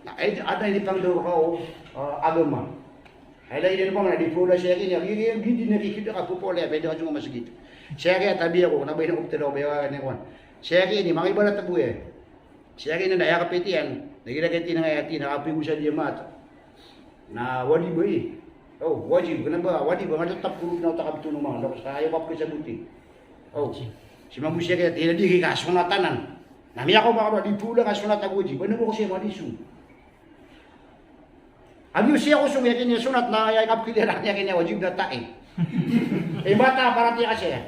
Na, eh, ada ini pangdawr ko, ah, agama. Ay, lagi den ko man, di pola siya kini, agi, agi, agi, di na kikita ka po pola, pwede ka jong masgit. Siya kaya tabi ako, na ba ina optero, ba ina kuwan. Siya kini, mangibarat a buya. Siya kini na aya kapitiyan, lagi lagi tina nga aya tina, kapigo sa diyamat. Na wajib ay. Oh, wajib, kena ba, wajib, nga da tapuro na utak a bitono man, da ko sa ayo kapkisaboti. Oh, si mamusiya kaya, tina di kika sunatanan. Na miyakaoma ka di pola nga sunat a wajib, ano mo ko siya madiso. Agi o siya ko song yakin iya sunat na aya kapkilala niya yakin iya wajib na tae. Eh, bata, paratiyaya ka siya.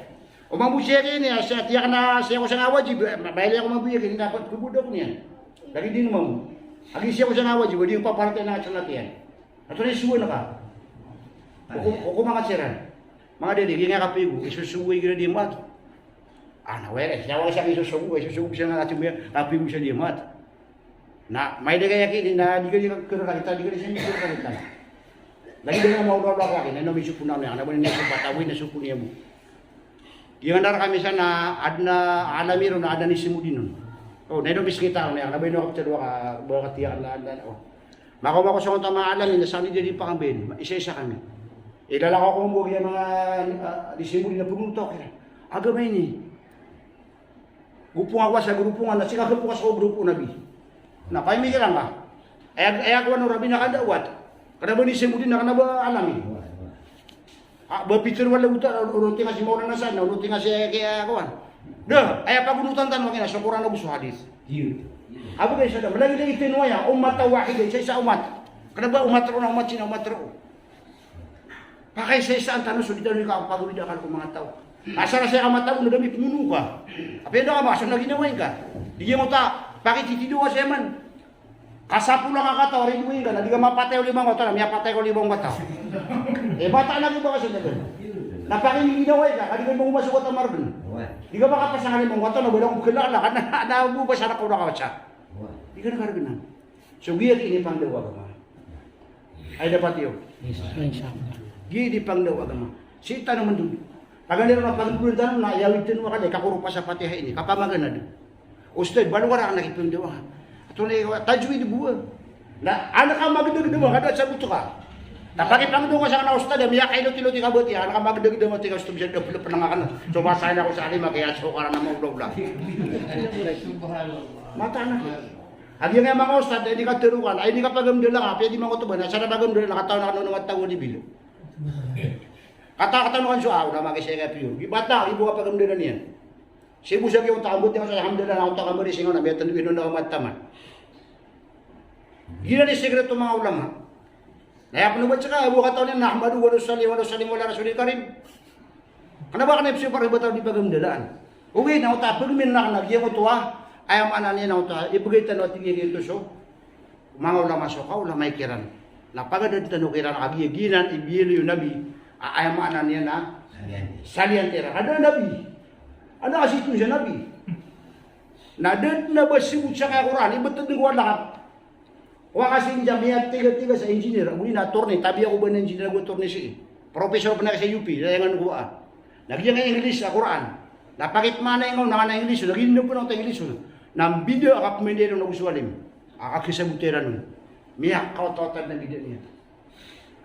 O mambo siya yakin iya, siya tiyak na siya ko siya nga wajib, eh, ma-, maili ako mambo yakin iya, dapat kubuda ko niyan. Lagi di mambo. Agi siya ko siya nga wajib, di ko paparatiyaya na sunat iyan. Ato na isuwa na ka. Oko, oko manga siran. Manga dali, di nga kapigo, isusuwa igira di mat. Ana, wala, siya wala siya isusuwa, isusuwa siya nga kapigo, kapigo siya di mat. Na, maida ka yakin, na di ka, di ka kira ka kita, di ka di sini kira ka kita. Lagi dengan mau doa doa lagi, na ino misopo na, na, na, na, na, na, na, na, na, Giyanan rkami san na adn a Alami ron, na adn a Nizamudin on. O, na ino miskita on, na ba ino kaptad o ka, ba katiya na, na, o. Makaoma ko songoto a manga Alami, na sangni di di pakambayan, isa-isa kami. Ilalakaw ko mambo giya manga, ah, Nizamudin na pagruto kiran. Agama ini. Gopo nga ko sa grupo nga, na sii ka gopo ka sa grupo o Nabi. Na pamikiran ka. Aya, aya ko ano Rabi na kadawat. Kna ba Nizamudin na kna ba Alami. A, ba pitharo o Allah Ta'ala, o, o, tingka si Maulana Sa'd, o, tingka si, kaya, kawan. Da, aya pagonotan tano kina, so Qur'an ago so hadith. Ago kaya sa da, malagid a itano aya, ummatan wahida, isa-isa a umat. Kna ba umat roo na umat sii na umat roo. Pakaisaisaan tano so di tano di kapagawid a akal ko manga taw. Asar a saya ka matag na da mi pmono ka. Apiya da ka makaso na ginawa ingka. Di giya mota, pakititido ka saya man. Ka sapolo a kataw a ridoay ingka, na di ka mapatay o lima ngka taw, na miyapatay ka o lima ngka taw. Eh, bata na giya ba ka saya na. Na pakiginawa ingka, ka di ka mangoma so wata margn. Di ka makapasang a lima ngka taw, na bala ko bkla na, na, na, na, bo ba sa na kaw na kawasa. Di ka na kargnan. So giya di ini pangdaw agama. Ay dapat iyo. Insha Allah. Giya di pangdaw agama. Sii tano mandod. Paganay ron a pagdodon tano na iyawid tano a kaday, kakoropa sa Fatiha ini, kapamaganad. Ustad, balo ka ra anak ipangdaw agama. Ato na iyo, tajwid bo a. Na, anak a magdagdag a, kada sabot ka. Na pakipangdaw ka sa kna ustad, a miyakailot-ilot i kabatiya, anak a magdagdag a, tika ustad, bisa da pala pnang akn. So, basa ina ko sa alim, a kaya so karan a maobla-obla. Mata na. Agi nga manga ustad, ay di ka terokan, ay di ka pagamdalan, apiya di manga otoba, na sa na pagamdalan, na katawan a kano nga taw di bilo. Kata, katawan a kano so aw, na maki saya kapiyo. Di bata, di bo ka pagamdalan iyan. Sibo sa giya otak a mbot iyan sa alhamdulillah, na otak a mbot iyan sa alhamdulillah, na miyatan di ino na umat taman. Giya di sekreto manga ulama. Na aya pn o ba tsaka, abo katawan iyan, nahmaduhu wa nusalli wa nusallimu ala rasulil karim. Kna ba kna ipsiyo para ba taw di pagamdalaan. Ogaid na oto a pagmin na kna giya oto a, aya maana niyan na oto a, ibgay tano a tig iyan giyoto so manga ulama so kaulama i kiran. Na pagadad tano kiran a giya giyanan i biyaloy o Nabi, a, aya maana niyan na saliyan tira. Saliyan tira. Kada Nabi. Ada a sitong sa Nabi. Na da dn a ba sibot sangkaya Qur'an, ibt dn ko walakap. Wa kasi inja miyatiga-tiga sa engineer, ago ini na attorney, tabi ako ba na engineer ago attorney sii. Professor pn ako sa U P, layangan ko a. Na giyangkai a English a Qur'an. Na pakipmaana ingka on, na ngka na English, na giyangkai pn a English. Na mbida a kapmandai ron ago so alim. A kagsaboti ron. Miyakaotawata na mbida niyan.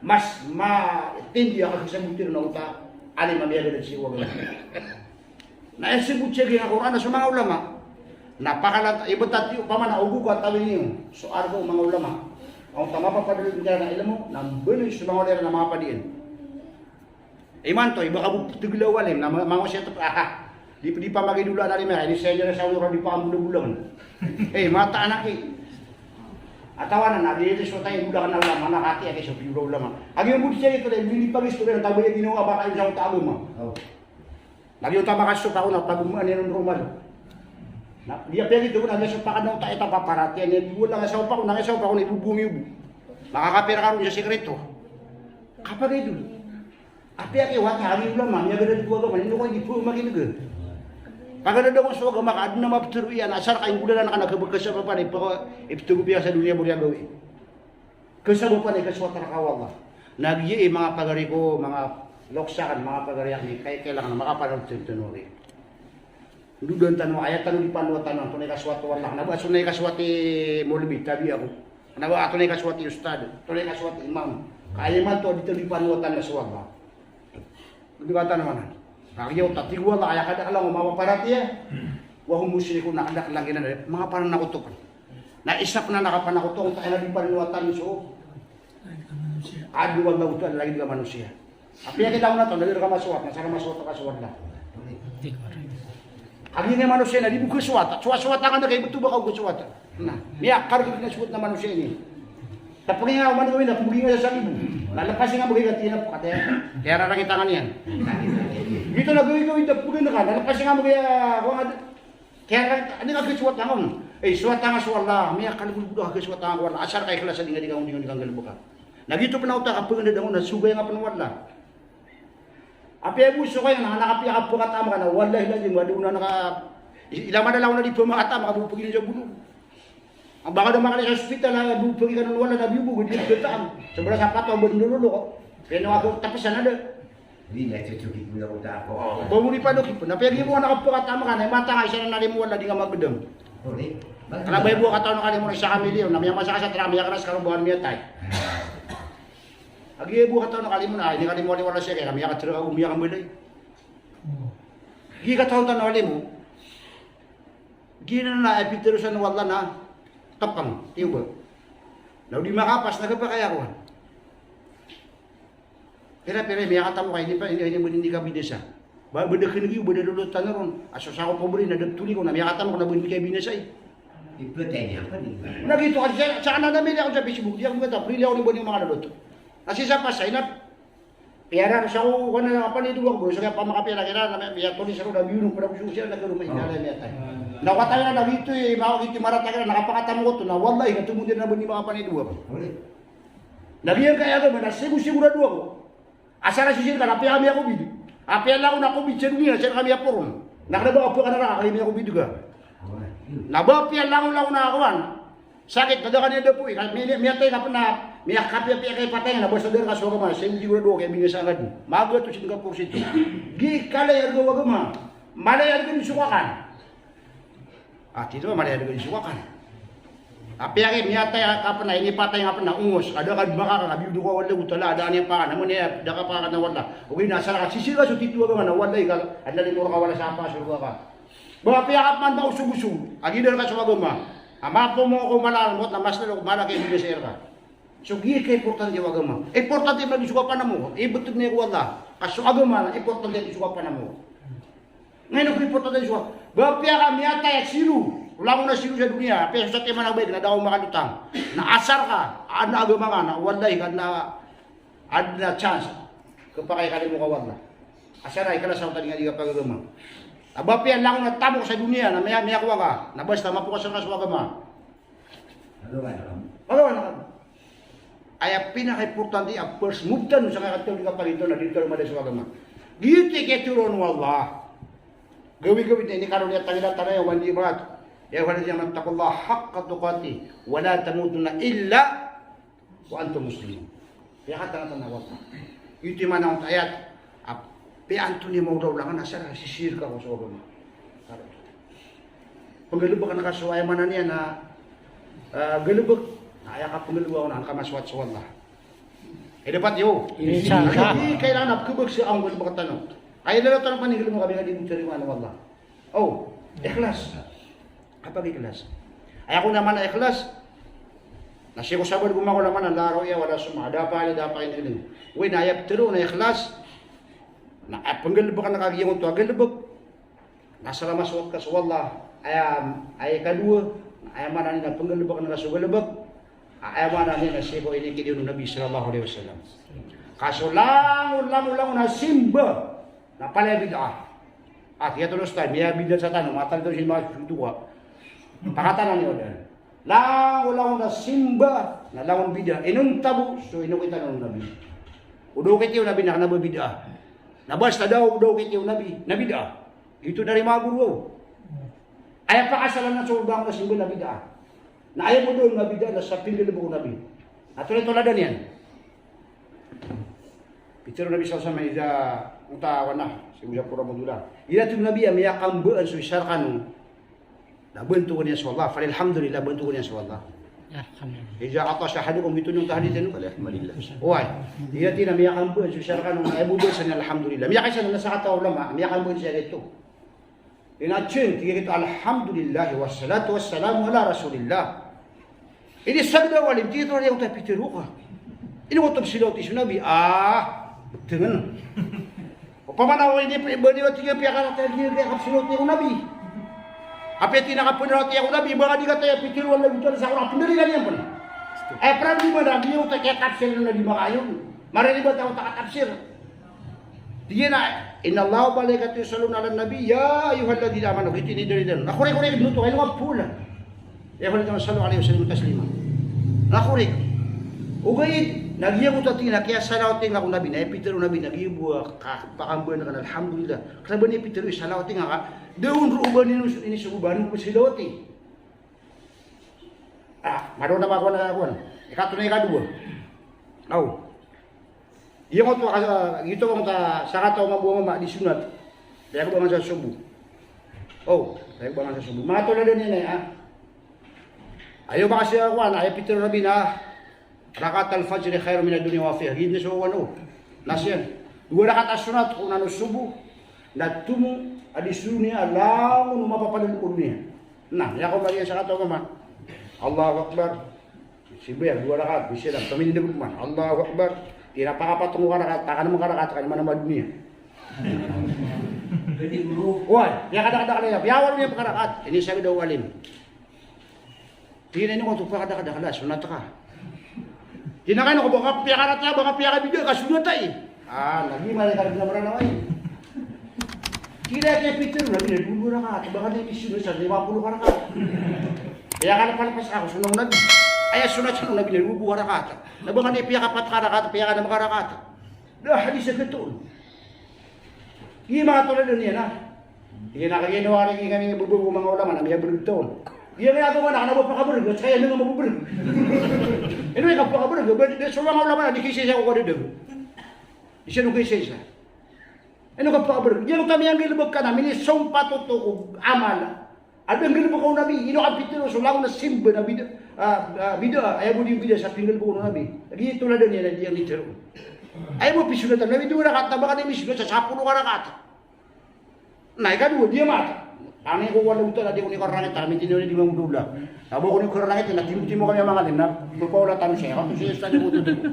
Mas matindi a kagsaboti ron o ta alim a miyagadad sii ko agama. Na aya sabot sii ko Qur'an na so manga ulama. Na pakala, ibt a tiyo pamana ogo ko a tawin iyo. So arba o manga ulama. Angkoto a mapapadalm iran a ilmo, na mbaloy so manga ulama na manga padiyan. Imanto, iba ka bo ptgla o alim, na ma-, manga osiyat, ah, di, di pamagay dola na alim, ini saya jara sa ulama, di pamagay dola. Eh, mataan aki. Atawa na, na di, di so tayo, dola ka na ulama, na kati, aki, so piyo ulama. Agi ang budi siya ito, di, di pag-istorya, tabi, di, no, abaka, sa utang agama. Oh. Na di, utang baka, so, tao na, pag-umaan, yan, normal. Na, di, apa, ito, na, di, so, pakan, utang, ito, paparati, yan, di, wala, nga, sa, upa, ko, na, sa, upa, ko, na, ibubungi, ubu. Makakapira ka ron sa sikreto. Kapag, ito. Apiya ki wata a ulama, miyagadad ko agama, ino ko di ko makineg. Pagadad ako so agama ka, adn a maptharo iyan, asar ka inggolalan ka na kabagkas a papan, ipaka-, iptgo piya sa doniya bo riya gawii. Kasabapan i kaswat rka o Allah. Na giya i manga pagari ko, manga loks akn, manga pagari akn, kay kailangan makapanalo tn tano ri. Ndodan tano, aya tano di panowa tano, antonaa i kaswat o Allah. Kna ba antonaa i kaswat i molbi, tabi ako. Kna ba antonaa i kaswat i ustad, antonaa i kaswat i imam. Ka aya imanto a di tano di panowa tano so Allah. Di ba tano maana? Ka giyoto a tig o Allah, aya kadaklan o manga paratiyaya. Wa hum mushrikun, na kadaklan giyanan, manga pananakoto pn. Na isa pn a kapanakoto, antonaa i di panowa tano so. Adu Allah ta'ala lagid ka manosiya. Apiya ki langon a tao, na di rka masowat, na sa rka masowat a kasowat na. Agi na manosiya na di bo kasowat, sowat-sowat angka na kay bto ba ka kasowat. Na, miyakarg na sowat na manosiya ini. Tapos nga, umano gawin na, pembagi nga sa sabi mo. Na lepas nga, bagi ka tinap, kataya. Kaya rarang i tangan iyan. Giyoto na gawin, gawin, tapos nga, na lepas nga, bagi, ah, kaya, ano nga kasowat angka on? Eh, sowat angka so Allah, miyakalbod a kasowat angka so Allah. Asar ka ikhlas a di nga di ka, di ka, di ka nggalbka. Na giyoto pn a oto a kapaganda da ngka on na sogay nga pn o Allah. Apiya bo so kaya na, na apiya kapakataam ka na, wallahi lazim, wado na naka, i-, ilaman a langon a di pmakataam ka bo pagin sa bolong. Ang baka da makali sa ospital, a bo pagin ka na wala na biyo bo, di pkataam. Sabala sa pataw, bo ndololo ko. Kaya na wado, tapos sana da. Di na cocok ito na utak ko. Ba mo di pa dokit po. Na apiya giya bo na kapakataam ka na, mata nga isa na nalimo wala di nga magdam. Kna ba ibo a katawan a kalimo na isa ka milyon, na miyamasa ka sa trak, miyakna sa karombawan, miyatay. Agi ibo a katawan a kalimo na, ini kalimo a liwala siya, kaya miyakatra, o miyakambalay. Giya katawan tano a kalimo. Giya na, na, ipitero sa o Allah na, tapang, tiyo ba. Na o di makapas, na kapakay ako. Pira-pira, miyakatamok ka, ini pa, ini, ini, ini, ini ka binasa. Ba, ba da kn giyo, ba da lolot tano ron. Aso sa ko pobre, na da ptoli ko, na miyakatamok, na ba ini ka binasa, eh. Ipatay niya pa, di ba? Na giyoto, sa, sa anan a mili ako sa Facebook, di ako magkata, pili ako ni ba niyo manga lolot. Na sii sa pasay, na, piyara sa ko, kna, apa ni dowa ko, so kaya pamakapiyara, kira, na, miyatoli sa ko, na biyunong, pira ko so siya, na karo, may inalay, miyatay. Na katawi na, na giyoto, eh, maka giyoto, marata kira, na kapakatamok oto, na wallahi, na tumodi na ba niyo manga apa ni dowa ko. Uli. Na giyangkaya agama na sigo-sigorado ako. Asar a sisir ka na apiya ka miyakovid. Apiya langon a covid sa doniya, sir, ka miyaporon. Na kna ba apiya ka na raka ka miyakovid ka. Na ba apiya langon, langon a kawan. Sakit, na da ka niyan dapoy, ka mi-, miyatay ka pn na, miyakapiya-piya ka i patay na, basta da rka so agama, sigo-sigorado ako, kaya binasa ka dn. Magatos ingka porsiyento. Giya i kalay a arga o agama. Malay a arga dn so kakan. Ati to, mali a dagay so kakan. Apiya ki miyatay ka pn na, inipatay nga pn na ongos, ka da ka dn makaka, ka biyodo ka o Allah Ta'ala, da a niyan pakan, amun iya, da ka pakan o Allah. Ogaid na asar ka, sisir ka so titho a agama na, wallahi ka, adn a limo rka wala sa apa, sorga ka. Ba apiya ka pman ba osog-osog, a gidar ka so agama. A mapomo ko mala, mot na mas lalo, mala ka i binasa rka. So giya i kaimportante o agama. Importante man so kapanamo, ibtad na ko Allah. Ka so agama na importante so kapanamo. Ngayon ko importante so, ba apiya ka miyatay a siro, langon a siro sa doniya, apiya so satiman a baik na da ka makalotang. Na asar ka, adn a agama ka na, wallahi ka na, adn a chance. Kapakay ka limo ka o Allah. Asar ka, ikhlas a oto a di nga di kapagagama. Ba apiya langon a tamok sa doniya, na miya, miyakowa ka, na basta mapokas ka so agama. Pagawa na ka. Aya pinakaimportante a first move tano sangkaya katao di kapagintaw na di tano mada so agama. Giyoto i kiyatharoa o Allah. Gawii-gawii na ini kano niyan tangila tano aya wan di ibarat. Ya ayyuhalladhina amanu ittaqullaha haqqa tuqatihi wa la tamutunna illa wa antum muslimun. Piyakatangatan o Allah. Giyoto i maana o ayat a piyaantonaa i maolaola ngka na sii ko sisir ka ko so agama. Penggalebek ngka so, aya maana niyan na, eh, galebek. Na aya kapenggalebek ngka na kamasowat so Allah. Aya dapat iyo. Insha Allah. Aya kailangan a pekebek sa anggalebek tano. Aya lalaw tano penggalebek ka biyaka di bo tarimaan o Allah. O, ikhlas. Apa ikhlas? Aya kon a maana ikhlas. Na sii ko sabaad ko manga ulama na la ru'ya wala sum'ah, da a pali, da a pakinegeling. Oway, na aya petero na ikhlas. Na aya penggalebek ngka giyoto a galebek na salama so Allah. Aya, aya ikadowa, na aya maana niyan na penggalebek ngka so galebek. Aya maana niyan na sii ko inikidiya o Nabi sallallahu alaihi wasallam. Ka so langon, langon, langon a simba na palaya bid'ah. Ati aya tano sa taw, miyabid'ah sa tano, mataan tano sii manga suduka. Pakatanan iyo dn. Langon, langon a simba na langon bid'ah. Inonta bo so inokit tano o Nabi. O da okiti o Nabi na kena ba bid'ah. Na basta da o da okiti o Nabi na bid'ah. Giyoto na ri manga goro. Aya pakasalan na so langon a simba na bid'ah. Na aya bo da a bid'ah na sa penggalebek o Nabi. Na tolad, tolad iyan. Pitero o Nabi sallallahu alaihi wasallam, iza, ota wana, sii ko saporo a modol a. Igira tig o Nabi a miyakambaan so isa rekano na bantogan iyan so Allah, falyahamdulillah, bantogan iyan so Allah. Alhamdulillah. Iza atasha ahadukum, giyoto i onta hadith iyan. Falyahamdulillah. Oway. Igira tig iyan a miyakambaan so isa rekano na aya bo basa niyan alhamdulillah. Miyakaisa na sakataw a ulama, miyakambaan siya giyoto. Ino a tig iyan, tig iyan giyoto, "Alhamdulillah, wassalatu wassalamu ala Rasulillah." Ini sabda o alim, tig iyan, "Ito na aya ota pitero ka. Ino oto pzilawati so Nabi?" Ah, dengan. Opama na o ini, ba niyo, tig iyan, piyakarata, tig iyan, piyakapzilawati ko Nabi. Apiya tig iyan a kapzilawati ko Nabi, ba ka di kataya pitero a lagotan sa Qur'an, pindalilan iyan pen. Aya pran di ba na di oto kiyatafsir na di makayon. Mariribat a oto katafsir. Tig iyan a, "Innallaha wa malaikatahu yusalluna alan nabi, ya ayyuhalladhina amanu." Giyoto i inidalilan. Na korek, korek, giyoto, kailangan pula. "Ya ayyuhalladhina amanu sallu alaihi wa sallimu taslima." Na korek. Ogaid na giya bo ta tig iyan a kiyasalawati ngka ko Nabi, na aya pitero o Nabi na giya bo a kapakambaan ka na alhamdulillah. Kena ba niyan pitero i salawati ngka ka, da on roo ba niyan inisogo ba niyan pzilawati. Ah, madaw na ba kowan a kowan. Ikato na ikadowa. Aw. Giyoto a, giyoto a sakataw a mabowang a mama di sunat. Piyagobangan sa sobo. O, piyagobangan sa sobo. Manga tolad iyan aya. Aya ba kasi a kowan, aya pitero o Nabi na, "Rak'atal fajri khairun minad dunya wa ma fiha." Giyoto so kowan o. Na siyan. Dowa rakaat a sunat ko nano sobo. Na tomo a di so doniya a langon o mapapadalm ko doniya. Na, aya ko ba iyan sakataw a mama. Allahu Akbar. Simba iyan, dowa rakaat, bisan a, pamindeg man. Allahu Akbar. Tig iyan a pakapatong ko rakaat, takan man ka rakaat, takan man a doniya. Oway, piyakadakdakl iyan, piyawalo niyan pn ka rakaat. Ini sabda o alim. Tig iyan a ino oto pakadakdakl a, sunat ka. Tig iyan a kano ko ba ka piyakarata, ba ka piyakabida ka sunat ai. Ah, lagid man i karina Mranaw ai. Tig iyan a kiyapitero o Nabi na dowa rakaat, ba ka di misunat sa lima polo ka rakaat. Aya kalapalpas ako sunat o Nabi. Aya sunat sa Nabi na dowa ka rakaat. Na ba ka di piyakapat ka rakaat, piyakanam ka rakaat. Da hadis a gioto. Aya manga tolad iyan a. Aya na kagiya ino ari kami bebego manga ulama na miyabereg taw. Aya kaya ako na kena ba pakabereg, sa kaya ino nga mabebereg. Ino aya kapakabereg, ba di so manga ulama na di kisaisa ko kadedeg. Di siran kisaisa. Ino kapakabereg. Aya kami anggalebek ka na minisompat oto ko amal. A da nggalebek o Nabi, ino kapitero so langon a simba na bida, ah, ah, bida, aya bo di bida sa pinggalebek o Nabi. Lagid tolad iyan a di iyan itero. Aya bo pisunatan o Nabi, dowa rakaat, ba ka di misunat sa sapolo ka rakaat. Na ikadowa, di amat. Tani ko wala uta na di ko ni karangit, tani tini di mangudula. Na ba ko ni karangit, na timo-timo kami a mangalim, na pagpaula tano siya, kato siya sa di ko tutubo.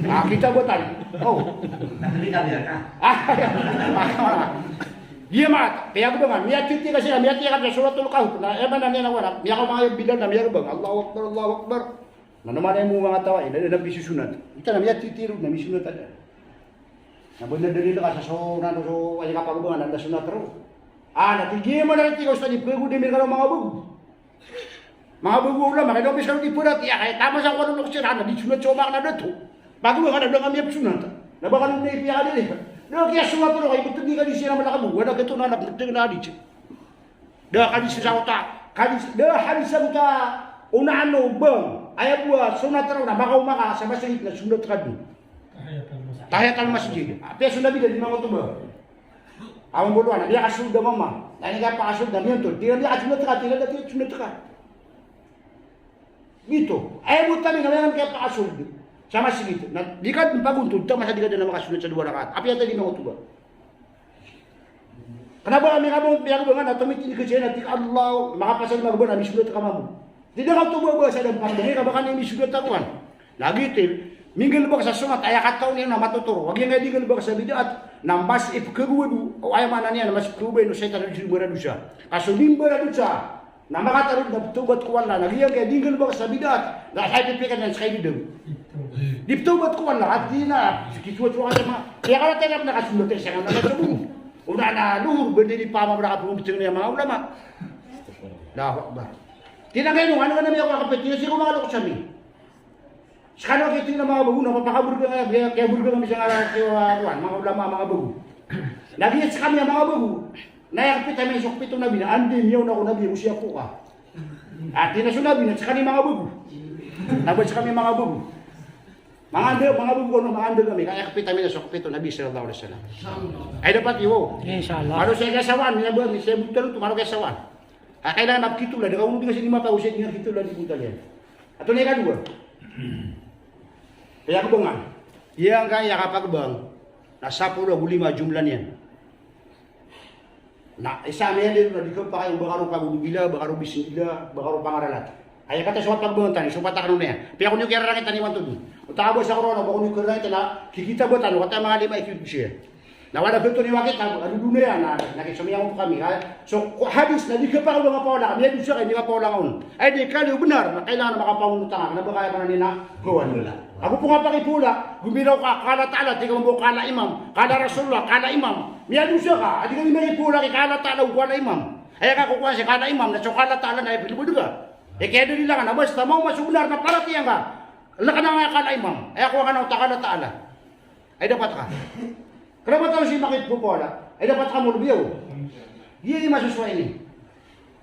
Ah, kita ba tani? O. Ah, iya. Di amat. Kaya ko ba nga, miyatiti ka siya, miyatiti ka sa Suratul Kahf. Na, aya maana niyan a wala, miyakaoma nga bilal na miyakabang. Allahu Akbar, Allahu Akbar. Na, na maana mo manga taw a, ina, ina, pisunat. Ita na miyatiti ron, na misunat a da. Na ba na dalil ka sa so, na so, aya kapagbangan, na sunat ron. Ah, na tig iyan man a tig o ustad, di pwede di mingkalaw manga bego. Manga bego a ulama, kaya na omis ka di pwede, aya kaya tama sa kowan o loks iran, na di sunat so manga na dato. Pagbangan na da nga miyapsunat. Na ba ka na ipiyakadiri. Da kiyasunat ron, kaya beteg i ka di siran malakabu. Wala ka ito na anak, beteg na di siran. Da ka di siran sa ota. Hadis, da hadis a gota onaan o bang, aya bo a sunnat raw na makaoma ka sa masjid na sunnat ka dn. Tahiyatul masjid. Apiya so Nabi da di mangotoba. Awan bolowan, na miyakasold a mama. Na ini ka pakasold na miyanto. Di na miyakasold ka, di na miyakasold ka. Bito. Aya bo tani na miyakasold ka pakasold. Sa masjid. Na di ka dn pagontod, taman sa di ka dn na makasold sa dowa rakaat. Apiya ta di mangotoba. Kna ba ami ka bo, piyakabangan a tomitindg ka siya na tig a Allah, makapasad na ba na misold ka mambo. Di da ka otoba ba sa dn pakasold, ka ba ka na misold a kowan. Lagid iyan, minggalbk sa sunnat, aya katao niyan na matotoro. Agi nga di galbk sa bid'at, na mas ipkagowad o, o aya maana niyan, mas ipkagowad o shaytan a di maradosa. Ka so di maradosa, na makatarod na ptawbat ko Allah, na giyangkaya di galbk sa bid'at, na sa ipipikir niyan sa kaibidaw. Di ptawbat ko Allah, at di na, sikitwatwa ka sama. Kaya ka na tayo na kasunod tayo sa nga na sa buo. Onaan a lohor, bandi di pamamra ka pumabtang niyan manga ulama. Allahu Akbar. Tinangay no, ano nga na miyakakapit, tinasi ko manga lokes ami. Skano ki tig a manga bago na papakabor ka nga, kaya, kaya bor ka nga misa nga, kaya, kuwan, manga ulama, manga bago. Lagid skami a manga bago. Na aya kapit ami so kapit o Nabi na, anda i miyaona ko Nabi, o siya ko ka. Ati na so Nabi na, skami manga bago. Na ba skami manga bago. Manga anda, manga bago, ano, manga anda kami, kaya kapit ami na so kapit o Nabi sallallahu alaihi wasallam. Ay dapat iyo. Inshallah. Malo siya kasawaan, miyabutan, miyabutan, malo kasawaan. A kailangan a pkitolad, ka ono di ka sii di mapagosay, di nga kitolad di pkitolad iyan. Antonaa i kadowa? Piyakabngan. Giyangkaya kapakabngan na sapolo ago lima jumlah niyan. Na isa miyan di na di kapakay, ba ka ron pagodobila, ba ka ron bismillah, ba ka ron pangaralat. Aya kata so kapakabngan tano, so patak ron iyan. Piyakoni kiyararangit tano iyan oto. Oto a ba sa Qur'an, ba koni kiyararangit tano, kikita ba tano, kata manga lima ikibisiya. Na wala beto ni wakit a, a dodon iyan, na, na kisomiyang ko kami, ha? So, ko hadis na di kapakabngan a paola, miyadosa ka, di kapakabngan on. Ay, di kaliyo benar, na kailangan na makapangonot ka, na ba kaya maana niyan na, gawan nila. Ago pn kapakipula, gomiraw ka, qala ta'ala, tig ka mambo qala imam, qala Rasulullah, qala imam. Miyadosa ka, a di ka di makipula ki qala ta'ala, o qala imam. Aya kakokowan si qala imam, na so qala ta'ala na aya pilibod ka. E kaya di langan, na basta maoma so benar na paratiyaya ngka. Lakana nga qala imam, aya kowa ka na oto a qala ta'ala. Ay dapat ka. Kna ba tano sii makipopowala. Ay dapat ka molobiyaw. Giya i masosowa ini.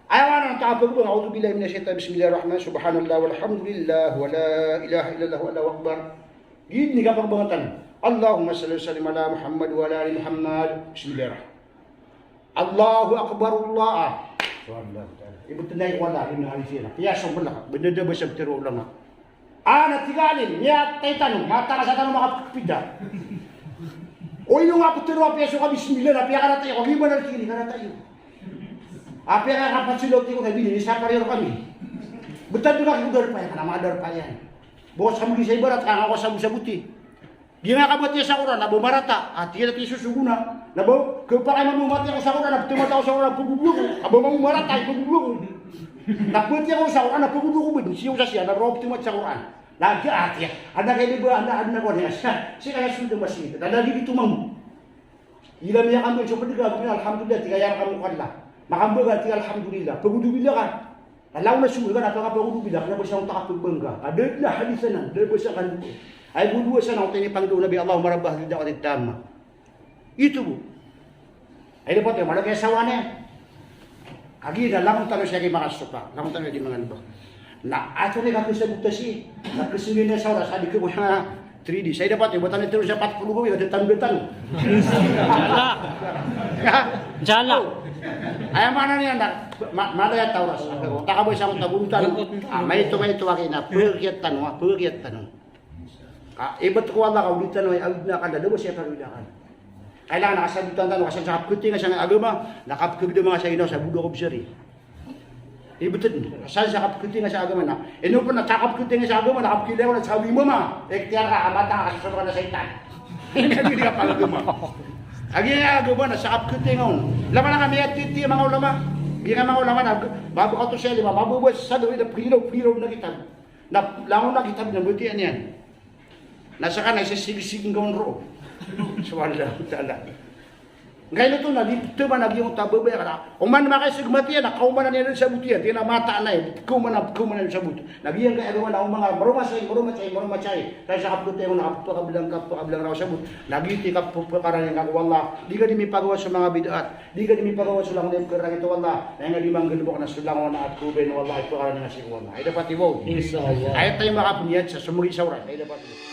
Aya wana tano kapagbangan, a'udhu billahi minash shaitan, bismillahir rahmanir rahim, subhanallah walhamdulillah wala ilaha illallah wallahu akbar. Giya ini kapagbangan tano. Allahumma salli wa sallim ala Muhammad wa ala ali Muhammad. Bismillahir rahmanir rahim. Allahu Akbar, Allah. Subhanallah ta'ala. Ibt na i wala, ina alifina. Piyaso mala. Benda da ba sa pitharo o ulama. Ana tig a alim, miyatay tano, mataka sa tano makapipida. O ino nga pitharo a piyaso ka bismillah, na piyakarata iyo, giya ba na tig ini, karata iyo. Apiya ka kapasilo tig o Nabi, ini sapar iyo rkami. Btad na ki ko darpa iyan, na manga darpa iyan. Bokos ka magi sa ibarat, ka nga ko sabot-saboti. Di nga kabatiya sa Qur'an, na ba marata, a tig iyan a tig so sogo na, na ba, kapakay mambo matiya ko sa Qur'an, na ptmata ko sa Qur'an, pagodowa ko, a ba mambo marata, pagodowa ko. Na batiya ko sa Qur'an, na pagodowa ko, ba dn siya ko sa siya, na roo ptmata sa Qur'an. Na giya, a tig iyan, adn a kay di ba, adn a, adn a ko niya, siya, siya kaya sunda masjid, na lagi di tomambo. Ila miyakambgan so pd ka, alhamdulillah, tig iyan, ya rkhamukallah. Makambgan, tig iyan, alhamdulillah, pagodowa ka. Langon a sogo ka na pakapagodowa, kna ba sa on ta kapagbangan ka. Ka da dn a hadis anan, da ba sa kandod. Ay bo dowa sa na oto inipangndao o Nabi, Allahumma rabba hadhihi da'wati tammah. Ito bo. Ay dapat iyo, malo kiyasawaan iyan. Kagiya na langon tano sii ki makasopa, langon tano sii ki mangalba. Na ato ni kakasabota sii, na kasnggian iyan sa oras, a di ka bo sa three D. Sa aya dapat iyo, ba tano tiro sa pat polo gawii, ka da tano da tano. Inshallah. Ya? Inshallah. Aya maana niyan na, ma-, mala aya ta oras. Taka ba sa on ta gontan. A, maito, maito, aki na, pagakiyat tano, a, pagakiyat tano. Ka, ibt ko Allah ka, o di tano, a, awid na kanda, da ba siya ka awid na kanda. Kailangan na kasabotan tano, ka san sa kapkhatinga sa agama, na kapkhagdama nga sa ginawa sa bodo ko bsari. Ibt dn, san sa kapkhatinga sa agama na. Ino pn na kapkhatinga sa agama na kapkilay ko na sa agama. Ikhtiyar ka, a mata ka, sa sosoka na shaytan. Ino pn na kapagagama. Agi nga agama na sa kapkhatinga on. Lama na kami a titi manga ulama. Di nga manga ulama na, mabaka oto sa lima, mababa sa dowa, ina piraw, piraw na kitab. Na langon a kitab na batiya niyan. Na saka na isa sigisigi ngka on roo. Subhanallahu ta'ala. Ngkaino oto na di pthaman a giyangkoto a babaya ka na oman makaisg matiya na kaomanan iyan dn sabot iyan, tig iyan a mataan aya, pkhaomanan, pkhaomanan iyan sabot. Na giyangkaya agama na oman nga maromasay, maromasay, maromasay. Ka sa kapkhataya ngka na kapakablang, kapakablang rka o sabot. Na giyoto i kapphakarangiyan ka ko Allah. Di ka di mipagawas so manga bid'at. Di ka di mipagawas so langon a ipkharangit o Allah. Na aya nga di manggalbk na so langon a ipkhaobay o Allah, ipkharangit nga sii ko Allah. Ay dapat iwaw. Insha Allah. Aya tayo makapniyat sa somgi sa oras. Ay dapat iwaw.